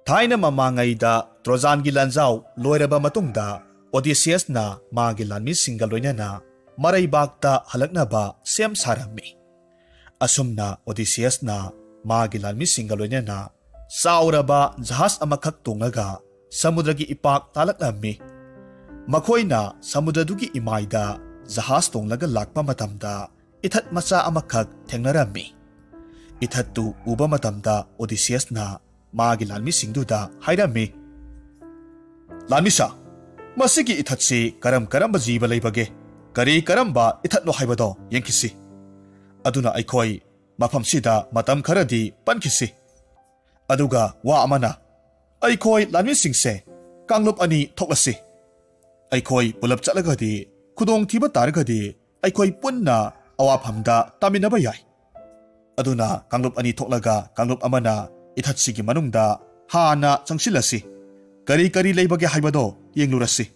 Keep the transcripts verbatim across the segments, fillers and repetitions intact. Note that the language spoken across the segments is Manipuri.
ꯊꯥꯏꯅ ꯃꯃꯥꯡꯉꯩꯗ ꯇ꯭ꯔꯣꯖꯥꯟꯒꯤ ꯂꯥꯟꯖꯥꯎ ꯂꯣꯏꯔꯕ ꯃꯇꯨꯡꯗ, ꯑꯣꯗꯤꯁꯤꯌꯁꯅ ꯃꯥꯒꯤ ꯂꯥꯟꯃꯤꯁꯤꯡꯒ ꯂꯣꯏꯅꯅ ꯃꯔꯩꯕꯥꯛꯇ ꯍꯜꯂꯛꯅꯕ ꯁꯦꯝ ꯁꯥꯔꯝꯃꯤ꯫ ꯑꯁꯨꯝꯅ ꯑꯣꯗꯤꯁꯤꯌꯁꯅ ꯃꯥꯒꯤ ꯂꯥꯟꯃꯤꯁꯤꯡꯒ ꯂꯣꯏꯅꯅ ꯆꯥꯎꯔꯕ ꯖꯍꯥꯖ ꯑꯃꯈꯛ ꯇꯣꯡꯂꯒ ꯁꯃꯨꯗ꯭ꯔꯒꯤ ꯏꯄꯥꯛ ꯇꯥꯂꯛꯂꯝꯃꯤ꯫ ꯃꯈꯣꯏꯅ ꯁꯃꯨꯗ꯭ꯔꯗꯨꯒꯤ ꯏꯃꯥꯏꯗ ꯖꯍꯥꯖ ꯇꯣꯡꯂꯒ ꯂꯥꯛꯄ ꯃꯇꯝꯗ, ꯏꯊꯠ ꯃꯆꯥ ꯑꯃꯈꯛ ꯊꯦꯡꯅꯔꯝꯃꯤ꯫ ꯏꯊꯠꯇꯨ ꯎꯕ ꯃꯇꯝꯗ, ꯑꯣꯗꯤꯁꯤꯌꯁꯅ ꯃꯥꯒꯤ ꯂꯥꯟꯃꯤꯁꯤꯡꯗꯨꯗ ꯍꯥꯏꯔꯝꯃꯤ, "ꯂꯥꯟꯃꯤꯁꯥ, ꯃꯁꯤꯒꯤ ꯏꯊꯠꯁꯤ ꯀꯔꯝ ꯀꯔꯝꯕ ꯖꯤꯕ ꯂꯩꯕꯒꯦ? ꯀꯔꯤ ꯀꯔꯝꯕ ꯏꯊꯠꯅꯣ ꯍꯥꯏꯕꯗꯣ ꯌꯦꯡꯈꯤꯁꯤ꯫ ꯑꯗꯨꯅ ꯑꯩꯈꯣꯏ ꯃꯐꯝꯁꯤꯗ ꯃꯇꯝ ꯈꯔꯗꯤ ꯄꯟꯈꯤꯁꯤ꯫ ꯑꯗꯨꯒ ꯋꯥ ꯑꯃꯅ, ꯑꯩꯈꯣꯏ ꯂꯥꯟꯃꯤꯁꯤꯡꯁꯦ ꯀꯥꯡꯂꯨꯞ ꯑꯅꯤ ꯊꯣꯛꯂꯁꯤ꯫ ꯑꯩꯈꯣꯏ ꯄꯨꯂꯞ ꯆꯠꯂꯒꯗꯤ, ꯈꯨꯗꯣꯡꯊꯤꯕ ꯇꯥꯔꯒꯗꯤ, ꯑꯩꯈꯣꯏ ꯄꯨꯟꯅ ꯑꯋꯥꯐꯝꯗ ꯇꯥꯃꯤꯟꯅꯕ ꯌꯥꯏ꯫ ꯑꯗꯨꯅ ꯀꯥꯡꯂꯨꯞ ꯑꯅꯤ ꯊꯣꯛꯂꯒ, ꯀꯥꯡꯂꯨꯞ ꯑꯃꯅ ꯏꯊꯠꯁꯤꯒꯤ ꯃꯅꯨꯡꯗ ꯍꯥꯟꯅ ꯆꯪꯁꯤꯜꯂꯁꯤ꯫ ꯀꯔꯤ ꯀꯔꯤ ꯂꯩꯕꯒꯦ ꯍꯥꯏꯕꯗꯣ ꯌꯦꯡꯂꯨꯔꯁꯤ꯫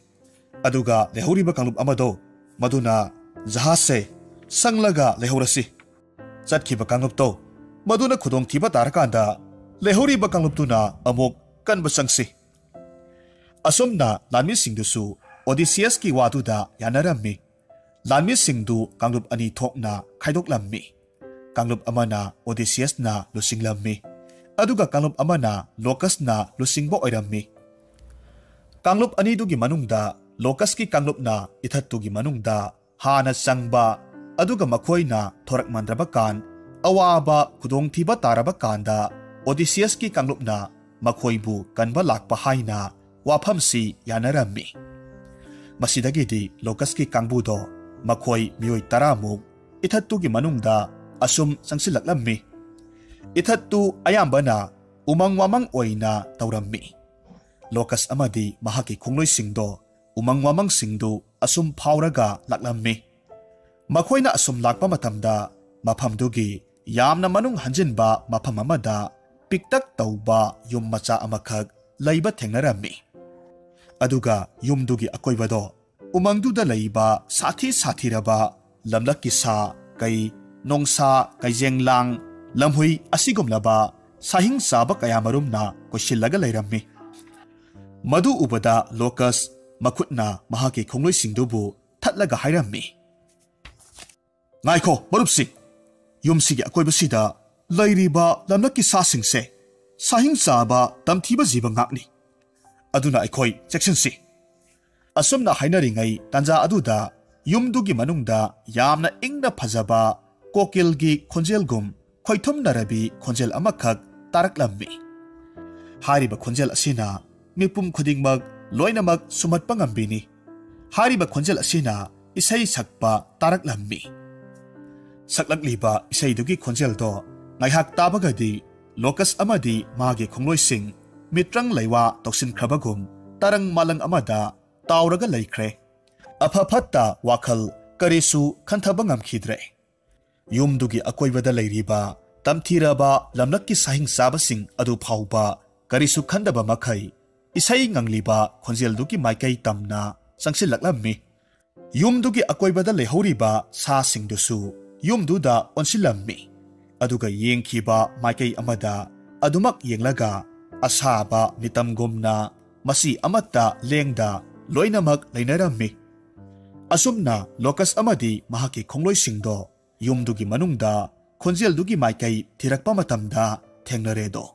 ꯑꯗꯨꯒ ꯂꯩꯍꯧꯔꯤꯕ ꯀꯥꯡꯂꯨꯞ ꯑꯃꯗꯣ, ꯃꯗꯨꯅ ꯖꯍꯥꯖꯁꯦ ꯁꯪꯂꯒ ꯂꯩꯍꯧꯔꯁꯤ꯫ ꯆꯠꯈꯤꯕ ꯀꯥꯡꯂꯨꯞꯇꯣ, ꯃꯗꯨꯅ ꯈꯨꯗꯣꯡꯊꯤꯕ ꯇꯥꯔꯀꯥꯟꯗ, ꯂꯩꯍꯧꯔꯤꯕ ꯀꯥꯡꯂꯨꯞꯇꯨꯅ ꯑꯃꯨꯛ ꯀꯟꯕ ꯆꯪꯁꯤ꯫" ꯑꯁꯨꯝꯅ ꯂꯥꯟꯃꯤꯁꯤꯡꯗꯨꯁꯨ ꯑꯣꯗꯤꯁꯤꯌꯁꯀꯤ ꯋꯥꯗꯨꯗ ꯌꯥꯅꯔꯝꯃꯤ꯫ ꯂꯥꯟꯃꯤꯁꯤꯡꯗꯨ ꯀꯥꯡꯂꯨꯞ ꯑꯅꯤ ꯊꯣꯛꯅ ꯈꯥꯏꯗꯣꯛꯂꯝꯃꯤ꯫ ꯀꯥꯡꯂꯨꯞ ꯑꯃꯅ ꯑꯣꯗꯤꯁꯤꯌꯁꯅ ꯂꯨꯆꯤꯡꯂꯝꯃꯤ, ꯑꯗꯨꯒ ꯀꯥꯡꯂꯨꯞ ꯑꯃꯅ ꯂꯣꯀꯁꯅ ꯂꯨꯆꯤꯡꯕ ꯑꯣꯏꯔꯝꯃꯤ꯫ ꯀꯥꯡꯂꯨꯞ ꯑꯅꯤꯗꯨꯒꯤ ꯃꯅꯨꯡꯗ ꯂꯣꯀꯁꯀꯤ ꯀꯥꯡꯂꯨꯞꯅ ꯏꯊꯠꯇꯨꯒꯤ ꯃꯅꯨꯡꯗ ꯍꯥꯟꯅ ꯆꯪꯕ, ꯑꯗꯨꯒ ꯃꯈꯣꯏꯅ ꯊꯣꯔꯛꯃꯟꯗ꯭ꯔꯕ ꯀꯥꯟ, ꯑꯋꯥꯕ ꯈꯨꯗꯣꯡꯊꯤꯕ ꯇꯥꯔꯕ ꯀꯥꯟꯗ, ꯑꯣꯗꯤꯁꯤꯌꯁꯀꯤ ꯀꯥꯡꯂꯨꯞꯅ ꯃꯈꯣꯏꯕꯨ ꯀꯟꯕ ꯂꯥꯛꯄ ꯍꯥꯏꯅ ꯋꯥꯐꯝꯁꯤ ꯌꯥꯅꯔꯝꯃꯤ꯫ ꯃꯁꯤꯗꯒꯤꯗꯤ ꯂꯣꯀꯁꯀꯤ ꯀꯥꯡꯕꯨꯗꯣ, ꯃꯈꯣꯏ ꯃꯤꯑꯣꯏ ꯇꯔꯥꯃꯨꯛ ꯏꯊꯠꯇꯨꯒꯤ ꯃꯅꯨꯡꯗ ꯑꯁꯨꯝ ꯆꯪꯁꯤꯜꯂꯛꯂꯝꯃꯤ꯫ ꯏꯊꯠꯇꯨ ꯑꯌꯥꯝꯕꯅ ꯎꯃꯪ ꯋꯥꯃꯪ ꯑꯣꯏꯅ ꯇꯧꯔꯝꯃꯤ꯫ ꯂꯣꯀꯁ ꯑꯃꯗꯤ ꯃꯍꯥꯛꯀꯤ ꯈꯣꯡꯂꯣꯏꯁꯤꯡꯗꯣ ꯎꯃꯪ ꯋꯥꯃꯪꯁꯤꯡꯗꯨ ꯑꯁꯨꯝ ꯐꯥꯎꯔꯒ ꯂꯥꯛꯂꯝꯃꯤ꯫ ꯃꯈꯣꯏꯅ ꯑꯁꯨꯝ ꯂꯥꯛꯄ ꯃꯇꯝꯗ, ꯃꯐꯝꯗꯨꯒꯤ ꯌꯥꯝꯅ ꯃꯅꯨꯡ ꯍꯟꯖꯤꯟꯕ ꯃꯐꯝ ꯑꯃꯗ ꯄꯤꯛꯇꯛ ꯇꯧꯕ ꯌꯨꯝ ꯃꯆꯥ ꯑꯃꯈꯛ ꯂꯩꯕ ꯊꯦꯡꯅꯔꯝꯃꯤ꯫ ꯑꯗꯨꯒ ꯌꯨꯝꯗꯨꯒꯤ ꯑꯀꯣꯏꯕꯗꯣ ꯎꯃꯪꯗꯨꯗ ꯂꯩꯕ ꯁꯥꯊꯤ ꯁꯥꯊꯤꯔꯕ ꯂꯝꯂꯛꯀꯤ ꯁꯥ, ꯀꯩ, ꯅꯣꯡꯁꯥ, ꯀꯩꯖꯦꯡꯂꯥꯡ, ꯂꯝꯍꯨꯏ ꯑꯁꯤꯒꯨꯝꯂꯕ ꯁꯥꯍꯤꯡ ꯆꯥꯕ ꯀꯌꯥꯃꯔꯨꯝꯅ ꯀꯣꯏꯁꯤꯜꯂꯒ ꯂꯩꯔꯝꯃꯤ꯫ ꯃꯗꯨ ꯎꯕꯗ ꯂꯣꯀꯁ ꯃꯈꯨꯠꯅ ꯃꯍꯥꯛꯀꯤ ꯈꯣꯡꯂꯣꯏꯁꯤꯡꯗꯨꯕꯨ ꯊꯠꯂꯒ ꯍꯥꯏꯔꯝꯃꯤ, "ꯉꯥꯏꯈꯣ, ꯃꯔꯨꯞꯁꯤꯡ, ꯌꯨꯝꯁꯤꯒꯤ ꯑꯀꯣꯏꯕꯁꯤꯗ ꯂꯩꯔꯤꯕ ꯂꯝꯂꯛꯀꯤ ꯁꯥꯁꯤꯡꯁꯦ ꯁꯥꯍꯤꯡ ꯆꯥꯕ ꯇꯝꯊꯤꯕ ꯖꯤꯕ ꯉꯥꯛꯅꯤ꯫ ꯑꯗꯨꯅ ꯑꯩꯈꯣꯏ ꯆꯦꯛꯁꯤꯟꯁꯤ꯫" ꯑꯁꯨꯝꯅ ꯍꯥꯏꯅꯔꯤꯉꯩ ꯇꯥꯟꯖꯥ ꯑꯗꯨꯗ ꯌꯨꯝꯗꯨꯒꯤ ꯃꯅꯨꯡꯗ ꯌꯥꯝꯅ ꯏꯪꯅ ꯐꯖꯕ ꯀꯣꯀꯤꯜꯒꯤ ꯈꯣꯟꯖꯦꯜꯒꯨꯝ ꯈꯣꯏꯊꯨꯝꯅꯔꯕꯤ ꯈꯣꯟꯖꯦꯜ ꯑꯃꯈꯛ ꯇꯥꯔꯛꯂꯝꯃꯤ꯫ ꯍꯥꯏꯔꯤꯕ ꯈꯣꯟꯖꯦꯜ ꯑꯁꯤꯅ ꯃꯤꯄꯨꯝ ꯈꯨꯗꯤꯡꯃꯛ ꯂꯣꯏꯅꯃꯛ ꯁꯨꯝꯍꯠꯄ ꯉꯝꯕꯤꯅꯤ꯫ ꯍꯥꯏꯔꯤꯕ ꯈꯣꯟꯖꯦꯜ ꯑꯁꯤꯅ ꯏꯁꯩ ꯁꯛꯄ ꯇꯥꯔꯛꯂꯝꯃꯤ꯫ ꯁꯛꯂꯛꯂꯤꯕ ꯏꯁꯩꯗꯨꯒꯤ ꯈꯣꯟꯖꯦꯜꯗꯣ ꯉꯥꯏꯍꯥꯛ ꯇꯥꯕꯒꯗꯤ ꯂꯣꯀꯁ ꯑꯃꯗꯤ ꯃꯥꯒꯤ ꯈꯣꯡꯂꯣꯏꯁꯤꯡ ꯃꯤꯇ꯭ꯔꯪ ꯂꯩꯋꯥ ꯇꯧꯁꯤꯟꯈ꯭ꯔꯕꯒꯨꯝ ꯇꯔꯪ ꯃꯥꯂꯪ ꯑꯃꯗ ꯇꯥꯎꯔꯒ ꯂꯩꯈ꯭ꯔꯦ꯫ ꯑꯐ ꯐꯠꯇ ꯋꯥꯈꯜ ꯀꯔꯤꯁꯨ ꯈꯟꯊꯕ ꯉꯝꯈꯤꯗ꯭ꯔꯦ꯫ ꯌꯨꯝꯗꯨꯒꯤ ꯑꯀꯣꯏꯕꯗ ꯂꯩꯔꯤꯕ ꯇꯝꯊꯤꯔꯕ ꯂꯝꯂꯛꯀꯤ ꯁꯥꯍꯤꯡ ꯆꯥꯕꯁꯤꯡ ꯑꯗꯨ ꯐꯥꯎꯕ ꯀꯔꯤꯁꯨ ꯈꯟꯗꯕ ꯃꯈꯩ ꯏꯁꯩ ꯉꯪꯂꯤꯕ ꯈꯣꯟꯖꯦꯜꯗꯨꯒꯤ ꯃꯥꯏꯀꯩ ꯇꯝꯅ ꯆꯪꯁꯤꯜꯂꯛꯂꯝꯃꯤ꯫ ꯌꯨꯝꯗꯨꯒꯤ ꯑꯀꯣꯏꯕꯗ ꯂꯩꯍꯧꯔꯤꯕ ꯁꯥꯁꯤꯡꯗꯨꯁꯨ ꯌꯨꯝꯗꯨꯗ ꯑꯣꯟꯁꯤꯜꯂꯝꯃꯤ꯫ ꯑꯗꯨꯒ ꯌꯦꯡꯈꯤꯕ ꯃꯥꯏꯀꯩ ꯑꯃꯗ ꯑꯗꯨꯃꯛ ꯌꯦꯡꯂꯒ ꯑꯁꯥꯕ ꯃꯤꯇꯝꯒꯨꯝꯅ ꯃꯁꯤ ꯑꯃꯠꯇ ꯂꯦꯡꯗ ꯂꯣꯏꯅꯃꯛ ꯂꯩꯅꯔꯝꯃꯤ꯫ ꯑꯁꯨꯝꯅ ꯂꯣꯀꯁ ꯑꯃꯗꯤ ꯃꯍꯥꯛꯀꯤ ꯈꯣꯡꯂꯣꯏꯁꯤꯡꯗꯣ ꯌꯨꯝꯗꯨꯒꯤ ꯃꯅꯨꯡꯗ ꯈꯣꯟꯖꯦꯜꯗꯨꯒꯤ ꯃꯥꯏꯀꯩ ꯊꯤꯔꯛꯄ ꯃꯇꯝꯗ ꯊꯦꯡꯅꯔꯦꯗꯣ꯫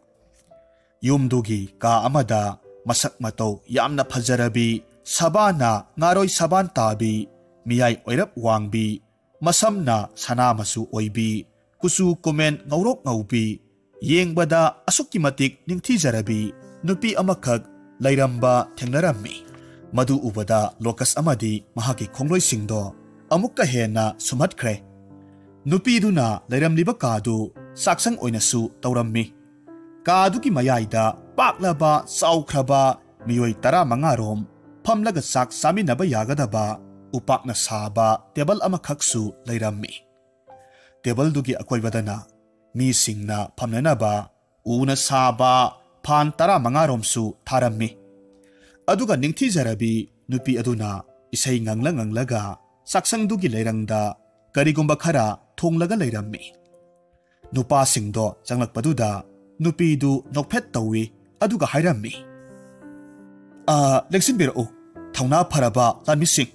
ꯌꯨꯝꯗꯨꯒꯤ ꯀꯥ ꯑꯃꯗ ꯃꯁꯛ ꯃꯇꯧ ꯌꯥꯝꯅ ꯐꯖꯔꯕꯤ, ꯁꯕꯥꯅ ꯉꯥꯔꯣꯏ ꯁꯕꯥꯟ ꯇꯥꯕꯤ, ꯃꯤꯌꯥꯏ ꯑꯣꯏꯔꯞ ꯋꯥꯡꯕꯤ, ꯃꯁꯝꯅ ꯁꯅꯥ ꯃꯆꯨ ꯑꯣꯏꯕꯤ, ꯀꯨꯆꯨ ꯀꯨꯃꯦꯟ ꯉꯧꯔꯣꯛ ꯉꯧꯕꯤ, ꯌꯦꯡꯕꯗ ꯑꯁꯨꯛꯀꯤ ꯃꯇꯤꯛ ꯅꯤꯡꯊꯤꯖꯔꯕꯤ ꯅꯨꯄꯤ ꯑꯃꯈꯛ ꯂꯩꯔꯝꯕ ꯊꯦꯡꯅꯔꯝꯃꯤ꯫ ꯃꯗꯨ ꯎꯕꯗ ꯂꯣꯀꯁ ꯑꯃꯗꯤ ꯃꯍꯥꯛꯀꯤ ꯈꯣꯡꯂꯣꯏꯁꯤꯡꯗꯣ ꯑꯃꯨꯛꯀ ꯍꯦꯟꯅ ꯁꯨꯝꯍꯠꯈ꯭ꯔꯦ꯫ ꯅꯨꯄꯤꯗꯨꯅ ꯂꯩꯔꯝꯂꯤꯕ ꯀꯥꯗꯨ ꯆꯥꯛꯁꯪ ꯑꯣꯏꯅꯁꯨ ꯇꯧꯔꯝꯃꯤ꯫ ꯀꯥꯗꯨꯒꯤ ꯃꯌꯥꯏꯗ ꯄꯥꯛꯂꯕ ꯆꯥꯎꯈ꯭ꯔꯕ ꯃꯤꯑꯣꯏ ꯇꯔꯥꯃꯉꯥ ꯔꯣꯝ ꯐꯝꯂꯒ ꯆꯥꯛ ꯆꯥꯃꯤꯟꯅꯕ ꯌꯥꯒꯗꯕ ꯎꯄꯥꯛꯅ ꯁꯥꯕ ꯇꯦꯕꯜ ꯑꯃꯈꯛꯁꯨ ꯂꯩꯔꯝꯃꯤ꯫ ꯇꯦꯕꯜꯗꯨꯒꯤ ꯑꯀꯣꯏꯕꯗꯅ ꯃꯤꯁꯤꯡꯅ ꯐꯝꯅꯅꯕ ꯎꯅ ꯁꯥꯕ ꯐꯥꯟ ꯇꯔꯥꯃꯉꯥ ꯔꯣꯝꯁꯨ ꯊꯥꯔꯝꯃꯤ꯫ ꯑꯗꯨꯒ ꯅꯤꯡꯊꯤꯖꯔꯕꯤ ꯅꯨꯄꯤ ꯑꯗꯨꯅ ꯏꯁꯩ ꯉꯪꯂ ꯉꯪꯂꯒ ꯆꯥꯛꯁꯪꯗꯨꯒꯤ ꯂꯩꯔꯪꯗ ꯀꯔꯤꯒꯨꯝꯕ ꯈꯔ ꯊꯣꯡꯂꯒ ꯂꯩꯔꯝꯃꯤ꯫ ꯅꯨꯄꯥꯁꯤꯡꯗꯣ ꯆꯪꯂꯛꯄꯗꯨꯗ ꯅꯨꯄꯤꯗꯨ ꯅꯣꯛꯐꯦꯠ ꯇꯧꯏ, ꯑꯗꯨꯒ ꯍꯥꯏꯔꯝꯃꯤ, "ꯑꯥ, ꯂꯦꯡꯁꯤꯟꯕꯤꯔꯛꯎ, ꯊꯧꯅꯥ ꯐꯔꯕ ꯂꯥꯟꯃꯤꯁꯤꯡ꯫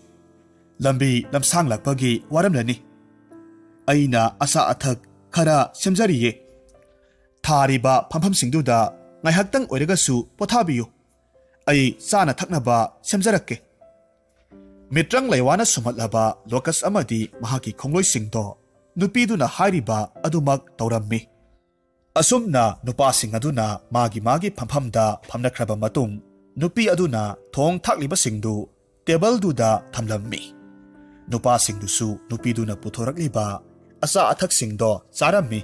ꯂꯝꯕꯤ ꯂꯝꯁꯥꯡꯂꯛꯄꯒꯤ ꯋꯥꯔꯝꯂꯅꯤ꯫ ꯑꯩꯅ ꯑꯆꯥ ꯑꯊꯛ ꯈꯔ ꯁꯦꯝꯖꯔꯤꯌꯦ꯫ ꯊꯥꯔꯤꯕ ꯐꯝꯐꯝꯁꯤꯡꯗꯨꯗ ꯉꯥꯏꯍꯥꯛꯇꯪ ꯑꯣꯏꯔꯒꯁꯨ ꯄꯣꯊꯥꯕꯤꯌꯨ꯫ ꯑꯩ ꯆꯥꯅ ꯊꯛꯅꯕ ꯁꯦꯝꯖꯔꯛꯀꯦ꯫" ꯃꯤꯇ꯭ꯔꯪ ꯂꯩꯋꯥꯅ ꯁꯨꯝꯍꯠꯂꯕ ꯂꯣꯀꯁ ꯑꯃꯗꯤ ꯃꯍꯥꯛꯀꯤ ꯈꯣꯡꯂꯣꯏꯁꯤꯡꯗꯣ ꯅꯨꯄꯤꯗꯨꯅ ꯍꯥꯏꯔꯤꯕ ꯑꯗꯨꯃꯛ ꯇꯧꯔꯝꯃꯤ꯫ ꯑꯁꯨꯝꯅ ꯅꯨꯄꯥꯁꯤꯡ ꯑꯗꯨꯅ ꯃꯥꯒꯤ ꯃꯥꯒꯤ ꯐꯝꯐꯝꯗ ꯐꯝꯅꯈ꯭ꯔꯕ ꯃꯇꯨꯡ, ꯅꯨꯄꯤ ꯑꯗꯨꯅ ꯊꯣꯡ ꯊꯥꯛꯂꯤꯕꯁꯤꯡꯗꯨ ꯇꯦꯕꯜꯗꯨꯗ ꯊꯝꯂꯝꯃꯤ꯫ ꯅꯨꯄꯥꯁꯤꯡꯗꯨꯁꯨ ꯅꯨꯄꯤꯗꯨꯅ ꯄꯨꯊꯣꯔꯛꯂꯤꯕ ꯑꯆꯥ ꯑꯊꯛꯁꯤꯡꯗꯣ ꯆꯥꯔꯝꯃꯤ꯫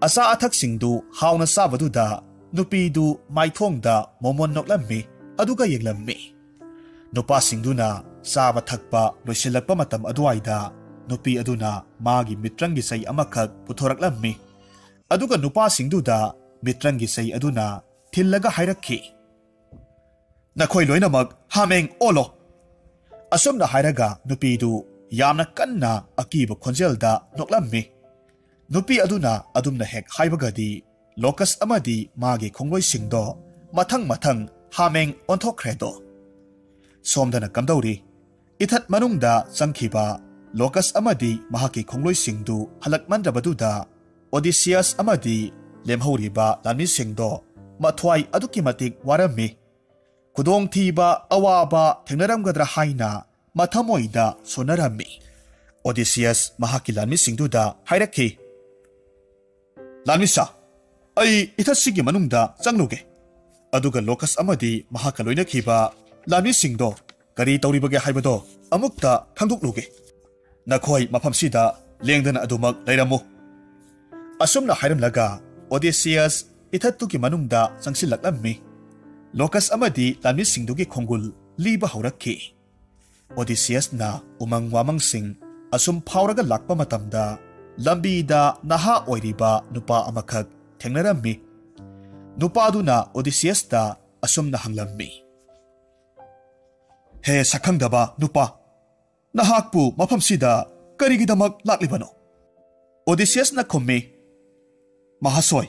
ꯑꯆꯥ ꯑꯊꯛꯁꯤꯡꯗꯨ ꯍꯥꯎꯅ ꯆꯥꯕꯗꯨꯗ ꯅꯨꯄꯤꯗꯨ ꯃꯥꯏꯊꯣꯡꯗ ꯃꯣꯃꯣꯟ ꯅꯣꯛꯂꯝꯃꯤ, ꯑꯗꯨꯒ ꯌꯦꯡꯂꯝꯃꯤ꯫ ꯅꯨꯄꯥꯁꯤꯡꯗꯨꯅ ꯆꯥꯕ ꯊꯛꯄ ꯂꯣꯏꯁꯤꯜꯂꯛꯄ ꯃꯇꯝ ꯑꯗꯨꯋꯥꯏꯗ ꯅꯨꯄꯤ ꯑꯗꯨꯅ ꯃꯥꯒꯤ ꯃꯤꯇ꯭ꯔꯪꯒꯤ ꯆꯩ ꯑꯃꯈꯛ ꯄꯨꯊꯣꯔꯛꯂꯝꯃꯤ꯫ ꯑꯗꯨꯒ ꯅꯨꯄꯥꯁꯤꯡꯗꯨꯗ ꯃꯤꯇ꯭ꯔꯪꯒꯤ ꯆꯩ ꯑꯗꯨꯅ ꯊꯤꯜꯂꯒ ꯍꯥꯏꯔꯛꯈꯤ, "ꯅꯈꯣꯏ ꯂꯣꯏꯅꯃꯛ ꯍꯥꯃꯦꯡ ꯑꯣꯜꯂꯣ!" ꯑꯁꯨꯝꯅ ꯍꯥꯏꯔꯒ ꯅꯨꯄꯤꯗꯨ ꯌꯥꯝꯅ ꯀꯟꯅ ꯑꯀꯤꯕ ꯈꯣꯟꯖꯦꯜꯗ ꯅꯣꯛꯂꯝꯃꯤ꯫ ꯅꯨꯄꯤ ꯑꯗꯨꯅ ꯑꯗꯨꯝꯅ ꯍꯦꯛ ꯍꯥꯏꯕꯒꯗꯤ ꯂꯣꯀꯁ ꯑꯃꯗꯤ ꯃꯥꯒꯤ ꯈꯣꯡꯂꯣꯏꯁꯤꯡꯗꯣ ꯃꯊꯪ ꯃꯊꯪ ꯍꯥꯃꯦꯡ ꯑꯣꯟꯊꯣꯛꯈ꯭ꯔꯦꯗꯣ꯫ ꯁꯣꯝꯗꯅ ꯀꯝꯗꯧꯔꯤ? ꯏꯊꯠ ꯃꯅꯨꯡꯗ ꯆꯪꯈꯤꯕ ꯂꯣꯀꯁ ꯑꯃꯗꯤ ꯃꯍꯥꯛꯀꯤ ꯈꯣꯡꯂꯣꯏꯁꯤꯡꯗꯨ ꯍꯜꯂꯛꯃꯟꯗ꯭ꯔꯕꯗꯨꯗ ꯑꯣꯗꯤꯁꯤꯌꯁ ꯑꯃꯗꯤ ꯂꯦꯝꯍꯧꯔꯤꯕ ꯂꯥꯟꯃꯤꯁꯤꯡꯗꯣ ꯃꯊ꯭ꯋꯥꯏ ꯑꯗꯨꯛꯀꯤ ꯃꯇꯤꯛ ꯋꯥꯔꯝꯃꯤ꯫ ꯈꯨꯗꯣꯡꯊꯤꯕ, ꯑꯋꯥꯕ ꯊꯦꯡꯅꯔꯝꯒꯗ꯭ꯔꯥ ꯍꯥꯏꯅ ꯃꯊꯃꯣꯏꯗ ꯁꯣꯟꯅꯔꯝꯃꯤ꯫ ꯑꯣꯗꯤꯁꯤꯌꯁ ꯃꯍꯥꯛꯀꯤ ꯂꯥꯟꯃꯤꯁꯤꯡꯗꯨꯗ ꯍꯥꯏꯔꯛꯈꯤ, "ꯂꯥꯟꯃꯤꯁꯥ, ꯑꯩ ꯏꯊꯠꯁꯤꯒꯤ ꯃꯅꯨꯡꯗ ꯆꯪꯂꯨꯒꯦ, ꯑꯗꯨꯒ ꯂꯣꯀꯁ ꯑꯃꯗꯤ ꯃꯍꯥꯛꯀ ꯂꯣꯏꯅꯈꯤꯕ ꯂꯥꯟꯃꯤꯁꯤꯡꯗꯣ ꯀꯔꯤ ꯇꯧꯔꯤꯕꯒꯦ ꯍꯥꯏꯕꯗꯣ ꯑꯃꯨꯛꯇ ꯈꯪꯗꯣꯛꯂꯨꯒꯦ꯫ ꯅꯈꯣꯏ ꯃꯐꯝꯁꯤꯗ ꯂꯦꯡꯗꯅ ꯑꯗꯨꯃꯛ ꯂꯩꯔꯝꯃꯨ꯫" ꯑꯁꯨꯝꯅ ꯍꯥꯏꯔꯝꯂꯒ ꯑꯣꯗꯤꯁꯤꯌꯁ ꯏꯊꯠꯇꯨꯒꯤ ꯃꯅꯨꯡꯗ ꯆꯪꯁꯤꯜꯂꯛꯂꯝꯃꯤ꯫ ꯂꯣꯀꯁ ꯑꯃꯗꯤ ꯂꯥꯟꯃꯤꯁꯤꯡꯗꯨꯒꯤ ꯈꯣꯡꯒꯨꯜ ꯂꯤꯕ ꯍꯧꯔꯛꯈꯤ꯫ ꯑꯣꯗꯤꯁꯤꯌꯁꯅ ꯎꯃꯪ ꯋꯥꯃꯪꯁꯤꯡ ꯑꯁꯨꯝ ꯐꯥꯎꯔꯒ ꯂꯥꯛꯄ ꯃꯇꯝꯗ ꯂꯝꯕꯤꯗ ꯅꯍꯥ ꯑꯣꯏꯔꯤꯕ ꯅꯨꯄꯥ ꯑꯃꯈꯛ ꯊꯦꯡꯅꯔꯝꯃꯤ꯫ ꯅꯨꯄꯥꯗꯨꯅ ꯑꯣꯗꯤꯁꯤꯌꯁꯇ ꯑꯁꯨꯝꯅ ꯍꯪꯂꯝꯃꯤ, "ꯍꯦ ꯁꯛꯈꯪꯗꯕ ꯅꯨꯄꯥ, ꯅꯍꯥꯛꯄꯨ ꯃꯐꯝꯁꯤꯗ ꯀꯔꯤꯒꯤꯗꯃꯛ ꯂꯥꯛꯂꯤꯕꯅꯣ?" ꯑꯣꯗꯤꯁꯤꯌꯁꯅ ꯈꯨꯝꯃꯤ, "ꯃꯍꯥꯁꯣꯏ,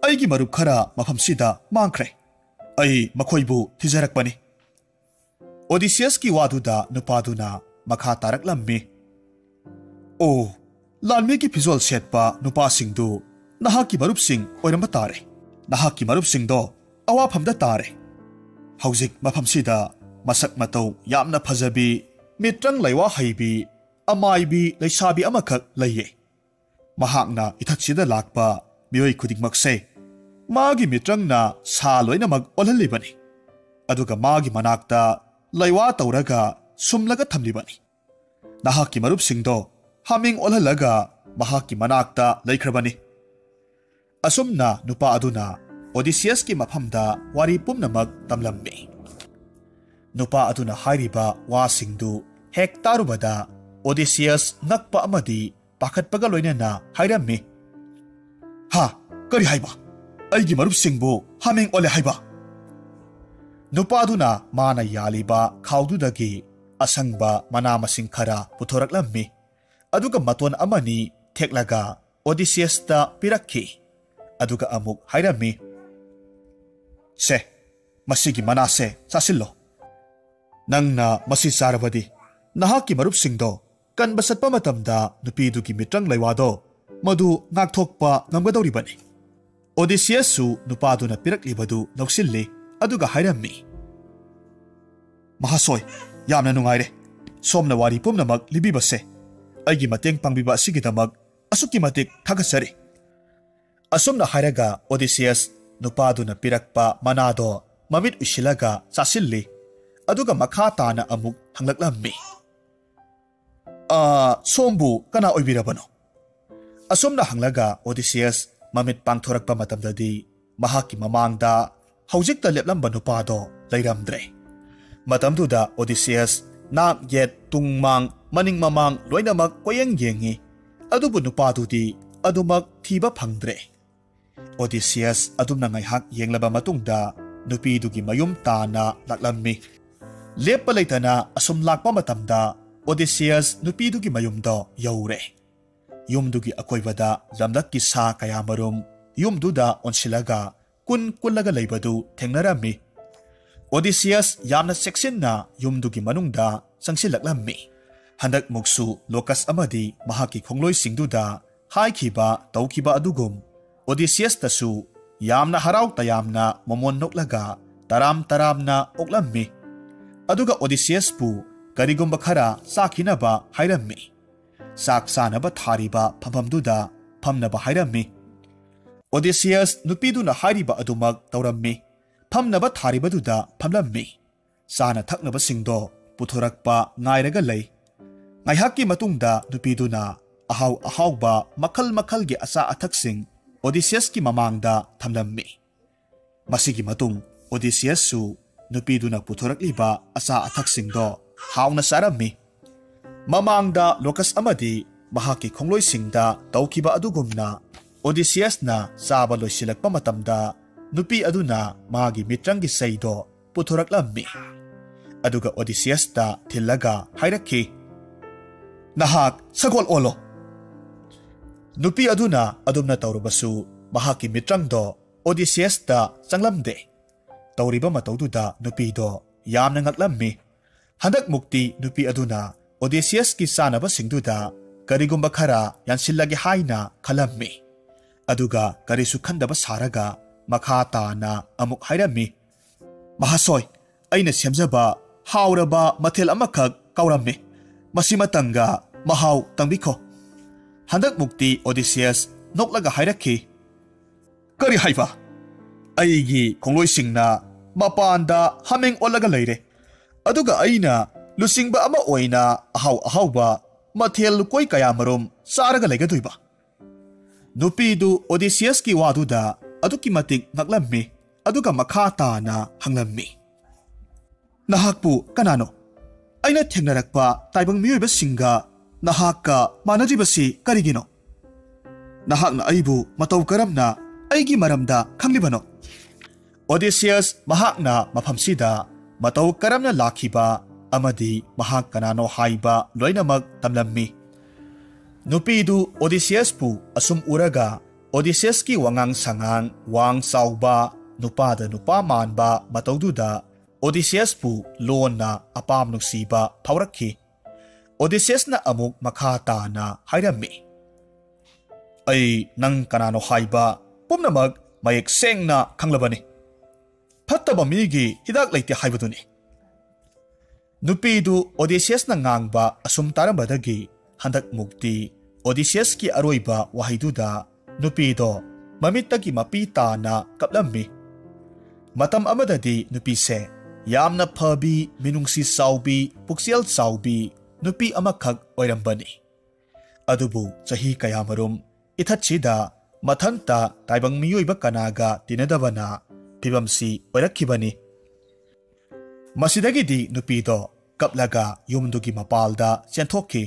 "ꯑꯩꯒꯤ ꯃꯔꯨꯞ ꯈꯔ ꯃꯐꯝꯁꯤꯗ ꯃꯥꯡꯈ꯭ꯔꯦ꯫ ꯑꯩ ꯃꯈꯣꯏꯕꯨ ꯊꯤꯖꯔꯛꯄꯅꯤ꯫" ꯑꯣꯗꯤꯁꯤꯌꯁꯀꯤ ꯋꯥꯗꯨꯗ ꯅꯨꯄꯥꯗꯨꯅ ꯃꯈꯥ ꯇꯥꯔꯛꯂꯝꯃꯤ, "ꯑꯣ, ꯂꯥꯟꯃꯤꯒꯤ ꯐꯤꯖꯣꯜ ꯁꯦꯠꯄ ꯅꯨꯄꯥꯁꯤꯡꯗꯨ ꯅꯍꯥꯛꯀꯤ ꯃꯔꯨꯞꯁꯤꯡ ꯑꯣꯏꯔꯝꯕ ꯇꯥꯔꯦ꯫ ꯅꯍꯥꯛꯀꯤ ꯃꯔꯨꯞꯁꯤꯡꯗꯣ ꯑꯋꯥꯐꯝꯗ ꯇꯥꯔꯦ꯫ ꯍꯧꯖꯤꯛ ꯃꯐꯝꯁꯤꯗ ꯃꯁꯛ ꯃꯇꯧ ꯌꯥꯝꯅ ꯐꯖꯕꯤ, ꯃꯤꯇ꯭ꯔꯪ ꯂꯩꯋꯥ ꯍꯩꯕꯤ, ꯑꯃꯥꯏꯕꯤ ꯂꯩꯁꯥꯕꯤ ꯑꯃꯈꯛ ꯂꯩꯌꯦ꯫ ꯃꯍꯥꯛꯅ ꯏꯊꯛꯁꯤꯗ ꯂꯥꯛꯄ ꯃꯤꯑꯣꯏ ꯈꯨꯗꯤꯡꯃꯛꯁꯦ ꯃꯥꯒꯤ ꯃꯤꯇ꯭ꯔꯪꯅ ꯁꯥ ꯂꯣꯏꯅꯃꯛ ꯑꯣꯜꯍꯜꯂꯤꯕꯅꯤ꯫ ꯑꯗꯨꯒ ꯃꯥꯒꯤ ꯃꯅꯥꯛꯇ ꯂꯩꯋꯥ ꯇꯧꯔꯒ ꯁꯨꯝꯂꯒ ꯊꯝꯂꯤꯕꯅꯤ꯫ ꯅꯍꯥꯛꯀꯤ ꯃꯔꯨꯞꯁꯤꯡꯗꯣ ꯍꯥꯃꯦꯡ ꯑꯣꯜꯍꯜꯂꯒ ꯃꯍꯥꯛꯀꯤ ꯃꯅꯥꯛꯇ ꯂꯩꯈ꯭ꯔꯕꯅꯤ꯫" ꯑꯁꯨꯝꯅ ꯅꯨꯄꯥ ꯑꯗꯨꯅ ꯑꯣꯗꯤꯁꯤꯌꯁꯀꯤ ꯃꯐꯝꯗ ꯋꯥꯔꯤ ꯄꯨꯝꯅꯃꯛ ꯇꯝꯂꯝꯃꯤ꯫ ꯅꯨꯄꯥ ꯑꯗꯨꯅ ꯍꯥꯏꯔꯤꯕ ꯋꯥꯁꯤꯡꯗꯨ ꯍꯦꯛ ꯇꯥꯔꯨꯕꯗ ꯑꯣꯗꯤꯁꯤꯌꯁ ꯉꯛꯄ ꯑꯃꯗꯤ ꯄꯥꯈꯠꯄꯒ ꯂꯣꯏꯅꯅ ꯍꯥꯏꯔꯝꯃꯤ, "ꯍꯥ? ꯀꯔꯤ ꯍꯥꯏꯕ? ꯑꯩꯒꯤ ꯃꯔꯨꯞꯁꯤꯡꯕꯨ ꯍꯥꯃꯦꯡ ꯑꯣꯜꯂꯦ ꯍꯥꯏꯕ?" ꯅꯨꯄꯥꯗꯨꯅ ꯃꯥꯅ ꯌꯥꯜꯂꯤꯕ ꯈꯥꯎꯗꯨꯗꯒꯤ ꯑꯁꯪꯕ ꯃꯅꯥ ꯃꯁꯤꯡ ꯈꯔ ꯄꯨꯊꯣꯔꯛꯂꯝꯃꯤ꯫ ꯑꯗꯨꯒ ꯃꯇꯣꯟ ꯑꯃꯅꯤ ꯊꯦꯛꯂꯒ ꯑꯣꯗꯤꯁꯤꯌꯁꯇ ꯄꯤꯔꯛꯈꯤ꯫ ꯑꯗꯨꯒ ꯑꯃꯨꯛ ꯍꯥꯏꯔꯝꯃꯤ, "ꯁꯦ, ꯃꯁꯤꯒꯤ ꯃꯅꯥꯁꯦ ꯆꯥꯁꯤꯜꯂꯣ꯫ ꯅꯪꯅ ꯃꯁꯤ ꯆꯥꯔꯕꯗꯤ ꯅꯍꯥꯛꯀꯤ ꯃꯔꯨꯞꯁꯤꯡꯗꯣ ꯀꯟꯕ ꯆꯠꯄ ꯃꯇꯝꯗ ꯅꯨꯄꯤꯗꯨꯒꯤ ꯃꯤꯇ꯭ꯔꯪ ꯂꯩꯋꯥꯗꯣ ꯃꯗꯨ ꯉꯥꯛꯊꯣꯛꯄ ꯉꯝꯒꯗꯧꯔꯤꯕꯅꯤ꯫" ꯑꯣꯗꯤꯁꯤꯌꯁꯁꯨ ꯅꯨꯄꯥꯗꯨꯅ ꯄꯤꯔꯛꯂꯤꯕꯗꯨ ꯂꯧꯁꯤꯜꯂꯤ꯫ ꯑꯗꯨꯒ ꯍꯥꯏꯔꯝꯃꯤ, "ꯃꯍꯥꯁꯣꯏ, ꯌꯥꯝꯅ ꯅꯨꯡꯉꯥꯏꯔꯦ꯫ ꯁꯣꯝꯅ ꯋꯥꯔꯤ ꯄꯨꯝꯅꯃꯛ ꯂꯤꯕꯤꯕꯁꯦ꯫ ꯑꯩꯒꯤ ꯃꯇꯦꯡ ꯄꯥꯡꯕꯤꯕ ꯑꯁꯤꯒꯤꯗꯃꯛ ꯑꯁꯨꯛꯀꯤ ꯃꯇꯤꯛ ꯊꯥꯒꯠꯆꯔꯤ꯫" ꯑꯁꯨꯝꯅ ꯍꯥꯏꯔꯒ ꯑꯣꯗꯤꯁꯤꯌꯁ ꯅꯨꯄꯥꯗꯨꯅ ꯄꯤꯔꯛꯄ ꯃꯅꯥꯗꯣ ꯃꯃꯤꯠ ꯎꯏꯁꯤꯜꯂꯒ ꯆꯥꯁꯤꯜꯂꯤ꯫ ꯑꯗꯨꯒ ꯃꯈꯥ ꯇꯥꯅ ꯑꯃꯨꯛ ꯍꯪꯂꯛꯂꯝꯃꯤ, "ꯑ, ꯁꯣꯝꯕꯨ ꯀꯅꯥ ꯑꯣꯏꯕꯤꯔꯕꯅꯣ?" ꯑꯁꯨꯝꯅ ꯍꯪꯂꯒ ꯑꯣꯗꯤꯁꯤꯌꯁ ꯃꯃꯤꯠ ꯄꯥꯡꯊꯣꯔꯛꯄ ꯃꯇꯝꯗꯗꯤ ꯃꯍꯥꯛꯀꯤ ꯃꯃꯥꯡꯗ ꯍꯧꯖꯤꯛꯇ ꯂꯦꯞꯂꯝꯕ ꯅꯨꯄꯥꯗꯣ ꯂꯩꯔꯝꯗ꯭ꯔꯦ꯫ ꯃꯇꯝꯗꯨꯗ ꯑꯣꯗꯤꯁꯤꯌꯁ ꯅꯥꯛ ꯌꯦꯠ ꯇꯨꯡ ꯃꯥꯡ ꯃꯅꯤꯡ ꯃꯃꯥꯡ ꯂꯣꯏꯅꯃꯛ ꯀꯣꯏꯌꯦꯡ ꯌꯦꯡꯉꯤ, ꯑꯗꯨꯕꯨ ꯅꯨꯄꯥꯗꯨꯗꯤ ꯑꯗꯨꯃꯛ ꯊꯤꯕ ꯐꯪꯗ꯭ꯔꯦ꯫ ꯑꯣꯗꯤꯁꯤꯌꯁ ꯑꯗꯨꯝꯅ ꯉꯥꯏꯍꯥꯛ ꯌꯦꯡꯂꯕ ꯃꯇꯨꯡꯗ ꯅꯨꯄꯤꯗꯨꯒꯤ ꯃꯌꯨꯝ ꯇꯥꯅ ꯂꯥꯛꯂꯝꯃꯤ꯫ ꯂꯦꯞꯄ ꯂꯩꯇꯅ ꯑꯁꯨꯝ ꯂꯥꯛꯄ ꯃꯇꯝꯗ ꯑꯣꯗꯤꯁꯤꯌꯁ ꯅꯨꯄꯤꯗꯨꯒꯤ ꯃꯌꯨꯝꯗꯣ ꯌꯧꯔꯦ꯫ ꯌꯨꯝꯗꯨꯒꯤ ꯑꯀꯣꯏꯕꯗ ꯂꯝꯂꯛꯀꯤ ꯁꯥ ꯀꯌꯥꯃꯔꯨꯝ, ꯌꯨꯝꯗꯨꯗ ꯑꯣꯟꯁꯤꯜꯂꯒ ꯀꯨꯟ ꯀꯨꯜꯂꯒ ꯂꯩꯕꯗꯨ ꯊꯦꯡꯅꯔꯝꯃꯤ꯫ ꯑꯣꯗꯤꯁꯤꯌꯁ ꯌꯥꯝꯅ ꯆꯦꯛꯁꯤꯟꯅ ꯌꯨꯝꯗꯨꯒꯤ ꯃꯅꯨꯡꯗ ꯆꯪꯁꯤꯜꯂꯛꯂꯝꯃꯤ꯫ ꯍꯟꯗꯛꯃꯨꯛꯁꯨ ꯂꯣꯀꯁ ꯑꯃꯗꯤ ꯃꯍꯥꯛꯀꯤ ꯈꯣꯡꯂꯣꯏꯁꯤꯡꯗꯨꯗ ꯍꯥꯏꯈꯤꯕ ꯇꯧꯈꯤꯕ ꯑꯗꯨꯒꯨꯝ ꯑꯣꯗꯤꯁꯤꯌꯁꯇꯁꯨ ꯌꯥꯝꯅ ꯍꯔꯥꯎ ꯇꯌꯥꯝꯅ ꯃꯃꯣꯟ ꯅꯣꯛꯂꯒ ꯇꯔꯥꯝ ꯇꯔꯥꯝꯅ ꯑꯣꯛꯂꯝꯃꯤ꯫ ꯑꯗꯨꯒ ꯑꯣꯗꯤꯁꯤꯌꯁꯄꯨ ꯀꯔꯤꯒꯨꯝꯕ ꯈꯔ ꯆꯥꯈꯤꯅꯕ ꯍꯥꯏꯔꯝꯃꯤ꯫ ꯆꯥꯛ ꯆꯥꯅꯕ ꯊꯥꯔꯤꯕ ꯐꯝꯐꯝꯗꯨꯗ ꯐꯝꯅꯕ ꯍꯥꯏꯔꯝꯃꯤ꯫ ꯑꯣꯗꯤꯁꯤꯌꯁ ꯅꯨꯄꯤꯗꯨꯅ ꯍꯥꯏꯔꯤꯕ ꯑꯗꯨꯃꯛ ꯇꯧꯔꯝꯃꯤ꯫ ꯐꯝꯅꯕ ꯊꯥꯔꯤꯕꯗꯨꯗ ꯐꯝꯂꯝꯃꯤ꯫ ꯆꯥꯅ ꯊꯛꯅꯕꯁꯤꯡꯗꯣ ꯄꯨꯊꯣꯔꯛꯄ ꯉꯥꯏꯔꯒ ꯂꯩ꯫ ꯉꯥꯏꯍꯥꯛꯀꯤ ꯃꯇꯨꯡꯗ ꯅꯨꯄꯤꯗꯨꯅ ꯑꯍꯥꯎ ꯑꯍꯥꯎꯕ ꯃꯈꯜ ꯃꯈꯜꯒꯤ ꯑꯆꯥ ꯑꯊꯛꯁꯤꯡ ꯑꯣꯗꯤꯁꯤꯌꯁꯀꯤ ꯃꯃꯥꯡꯗ ꯊꯝꯂꯝꯃꯤ꯫ ꯃꯁꯤꯒꯤ ꯃꯇꯨꯡ ꯑꯣꯗꯤꯁꯤꯌꯁꯁꯨ ꯅꯨꯄꯤꯗꯨꯅ ꯄꯨꯊꯣꯔꯛꯂꯤꯕ ꯑꯆꯥ ꯑꯊꯛꯁꯤꯡꯗꯣ ꯍꯥꯎꯅ ꯆꯥꯔꯝꯃꯤ꯫ ꯃꯃꯥꯡꯗ ꯂꯣꯀꯁ ꯑꯃꯗꯤ ꯃꯍꯥꯛꯀꯤ ꯈꯣꯡꯂꯣꯏꯁꯤꯡꯗ ꯇꯧꯈꯤꯕ ꯑꯗꯨꯒꯨꯝꯅ ꯑꯣꯗꯤꯁꯤꯌꯁꯅ ꯆꯥꯕ ꯂꯣꯏꯁꯤꯜꯂꯛꯄ ꯃꯇꯝꯗ ꯅꯨꯄꯤ ꯑꯗꯨꯅ ꯃꯥꯒꯤ ꯃꯤꯇ꯭ꯔꯪꯒꯤ ꯆꯩꯗꯣ ꯄꯨꯊꯣꯔꯛꯂꯝꯃꯤ꯫ ꯑꯗꯨꯒ ꯑꯣꯗꯤꯁꯤꯌꯁꯇ ꯊꯤꯜꯂꯒ ꯍꯥꯏꯔꯛꯈꯤ, "ꯅꯍꯥꯛ ꯁꯒꯣꯜ ꯑꯣꯜꯂꯣ!" ꯅꯨꯄꯤ ꯑꯗꯨꯅ ꯑꯗꯨꯝꯅ ꯇꯧꯔꯕꯁꯨ ꯃꯍꯥꯛꯀꯤ ꯃꯤꯇ꯭ꯔꯪꯗꯣ ꯑꯣꯗꯤꯁꯤꯌꯁꯇ ꯆꯪꯂꯝꯗꯦ꯫ ꯇꯧꯔꯤꯕ ꯃꯇꯧꯗꯨꯗ ꯅꯨꯄꯤꯗꯣ ꯌꯥꯝꯅ ꯉꯛꯂꯝꯃꯤ꯫ ꯍꯟꯗꯛꯃꯨꯛꯇꯤ ꯅꯨꯄꯤ ꯑꯗꯨꯅ ꯑꯣꯗꯤꯁꯤꯌꯁꯀꯤ ꯆꯥꯅꯕꯁꯤꯡꯗꯨꯗ ꯀꯔꯤꯒꯨꯝꯕ ꯈꯔ ꯌꯥꯟꯁꯤꯜꯂꯒꯦ ꯍꯥꯏꯅ ꯈꯜꯂꯝꯃꯤ꯫ ꯑꯗꯨꯒ ꯀꯔꯤꯁꯨ ꯈꯟꯗꯕ ꯁꯥꯔꯒ ꯃꯈꯥ ꯇꯥꯅ ꯑꯃꯨꯛ ꯍꯥꯏꯔꯝꯃꯤ, "ꯃꯍꯥꯁꯣꯏ, ꯑꯩꯅ ꯁꯦꯝꯖꯕ ꯍꯥꯎꯔꯕ ꯃꯊꯦꯜ ꯑꯃꯈꯛ ꯀꯥꯎꯔꯝꯃꯤ꯫ ꯃꯁꯤꯃꯇꯪꯒ ꯃꯍꯥꯎ ꯇꯪꯕꯤꯈꯣ!" ꯍꯟꯗꯛꯃꯨꯛꯇꯤ ꯑꯣꯗꯤꯁꯤꯌꯁ ꯅꯣꯛꯂꯒ ꯍꯥꯏꯔꯛꯈꯤ, "ꯀꯔꯤ ꯍꯥꯏꯕ? ꯑꯩꯒꯤ ꯈꯣꯡꯂꯣꯏꯁꯤꯡꯅ ꯃꯄꯥꯟꯗ ꯍꯥꯃꯦꯡ ꯑꯣꯜꯂꯒ ꯂꯩꯔꯦ, ꯑꯗꯨꯒ ꯑꯩꯅ ꯂꯨꯆꯤꯡꯕ ꯑꯃ ꯑꯣꯏꯅ ꯑꯍꯥꯎ ꯑꯍꯥꯎꯕ ꯃꯊꯦꯜ ꯂꯨꯀꯣꯏ ꯀꯌꯥꯃꯔꯨꯝ ꯆꯥꯔꯒ ꯂꯩꯒꯗꯣꯏꯕ?" ꯅꯨꯄꯤꯗꯨ ꯑꯣꯗꯤꯁꯤꯌꯁꯀꯤ ꯋꯥꯗꯨꯗ ꯑꯗꯨꯛꯀꯤ ꯃꯇꯤꯛ ꯉꯛꯂꯝꯃꯤ, ꯑꯗꯨꯒ ꯃꯈꯥ ꯇꯥꯅ ꯍꯪꯂꯝꯃꯤ, "ꯅꯍꯥꯛꯄꯨ ꯀꯅꯥꯅꯣ? ꯑꯩꯅ ꯊꯦꯡꯅꯔꯛꯄ ꯇꯥꯏꯕꯪ ꯃꯤꯑꯣꯏꯕꯁꯤꯡꯒ ꯅꯍꯥꯛꯀ ꯃꯥꯟꯅꯗ꯭ꯔꯤꯕꯁꯤ ꯀꯔꯤꯒꯤꯅꯣ? ꯅꯍꯥꯛꯅ ꯑꯩꯕꯨ ꯃꯇꯧ ꯀꯔꯝꯅ ꯑꯩꯒꯤ ꯃꯔꯝꯗ ꯈꯪꯂꯤꯕꯅꯣ?" ꯑꯣꯗꯤꯁꯤꯌꯁ ꯃꯍꯥꯛꯅ ꯃꯐꯝꯁꯤꯗ ꯃꯇꯧ ꯀꯔꯝꯅ ꯂꯥꯛꯈꯤꯕ ꯑꯃꯗꯤ ꯃꯍꯥꯛ ꯀꯅꯥꯅꯣ ꯍꯥꯏꯕ ꯂꯣꯏꯅꯃꯛ ꯇꯝꯂꯝꯃꯤ꯫ ꯅꯨꯄꯤꯗꯨ ꯑꯣꯗꯤꯁꯤꯌꯁꯄꯨ ꯑꯁꯨꯝ ꯎꯔꯒ ꯑꯣꯗꯤꯁꯦꯁꯀꯤ ꯋꯥꯉꯥꯡ ꯁꯉꯥꯡ, ꯋꯥꯡ ꯆꯥꯎꯕ, ꯅꯨꯄꯥꯗ ꯅꯨꯄꯥ ꯃꯥꯟꯕ ꯃꯇꯧꯗꯨꯗ ꯑꯣꯗꯤꯁꯦꯁꯄꯨ ꯂꯣꯟꯅ ꯑꯄꯥꯝ ꯅꯨꯡꯁꯤꯕ ꯐꯥꯎꯔꯛꯈꯤ꯫ ꯑꯣꯗꯤꯁꯦꯁꯅ ꯑꯃꯨꯛ ꯃꯈꯥ ꯇꯥꯅ ꯍꯥꯏꯔꯝꯃꯤ, "ꯑꯩ ꯅꯪ ꯀꯅꯥꯅꯣ ꯍꯥꯏꯕ ꯄꯨꯝꯅꯃꯛ ꯃꯌꯦꯛ ꯁꯦꯡꯅ ꯈꯪꯂꯕꯅꯤ꯫ ꯐꯠꯇꯕ ꯃꯤꯒꯤ ꯍꯤꯗꯥꯛ ꯂꯩꯇꯦ ꯍꯥꯏꯕꯗꯨꯅꯤ꯫" ꯅꯨꯄꯤꯗꯨ ꯑꯣꯗꯤꯁꯦꯁꯅ ꯉꯥꯡꯕ ꯑꯁꯨꯝ ꯇꯥꯔꯝꯕꯗꯒꯤ ꯍꯟꯗꯛ ꯃꯨꯛꯇꯤ ꯑꯣꯗꯤꯁꯦꯁꯀꯤ ꯑꯔꯣꯏꯕ ꯋꯥꯍꯩꯗꯨꯗ ꯅꯨꯄꯤꯗꯣ ꯃꯃꯤꯠꯇꯒꯤ ꯃꯄꯤ ꯇꯥꯅ ꯀꯞꯂꯝꯃꯤ꯫ ꯃꯇꯝ ꯑꯃꯗꯗꯤ ꯅꯨꯄꯤꯁꯦ ꯌꯥꯝꯅ ꯐꯕꯤ, ꯃꯤꯅꯨꯡꯁꯤ ꯆꯥꯎꯕꯤ, ꯄꯨꯛꯆꯦꯜ ꯆꯥꯎꯕꯤ ꯅꯨꯄꯤ ꯑꯃꯈꯛ ꯑꯣꯏꯔꯝꯕꯅꯤ꯫ ꯑꯗꯨꯕꯨ ꯆꯍꯤ ꯀꯌꯥꯃꯔꯨꯝ ꯏꯊꯠꯁꯤꯗ ꯃꯊꯟꯇ ꯇꯥꯏꯕꯪ ꯃꯤꯑꯣꯏꯕ ꯀꯅꯥꯒ ꯇꯤꯟꯅꯗꯕꯅ ꯐꯤꯕꯝꯁꯤ ꯑꯣꯏꯔꯛꯈꯤꯕꯅꯤ꯫ ꯃꯁꯤꯗꯒꯤꯗꯤ ꯅꯨꯄꯤꯗꯣ ꯀꯞꯂꯒ ꯌꯨꯝꯗꯨꯒꯤ ꯃꯄꯥꯜꯗ ꯆꯦꯟꯊꯣꯛꯈꯤ꯫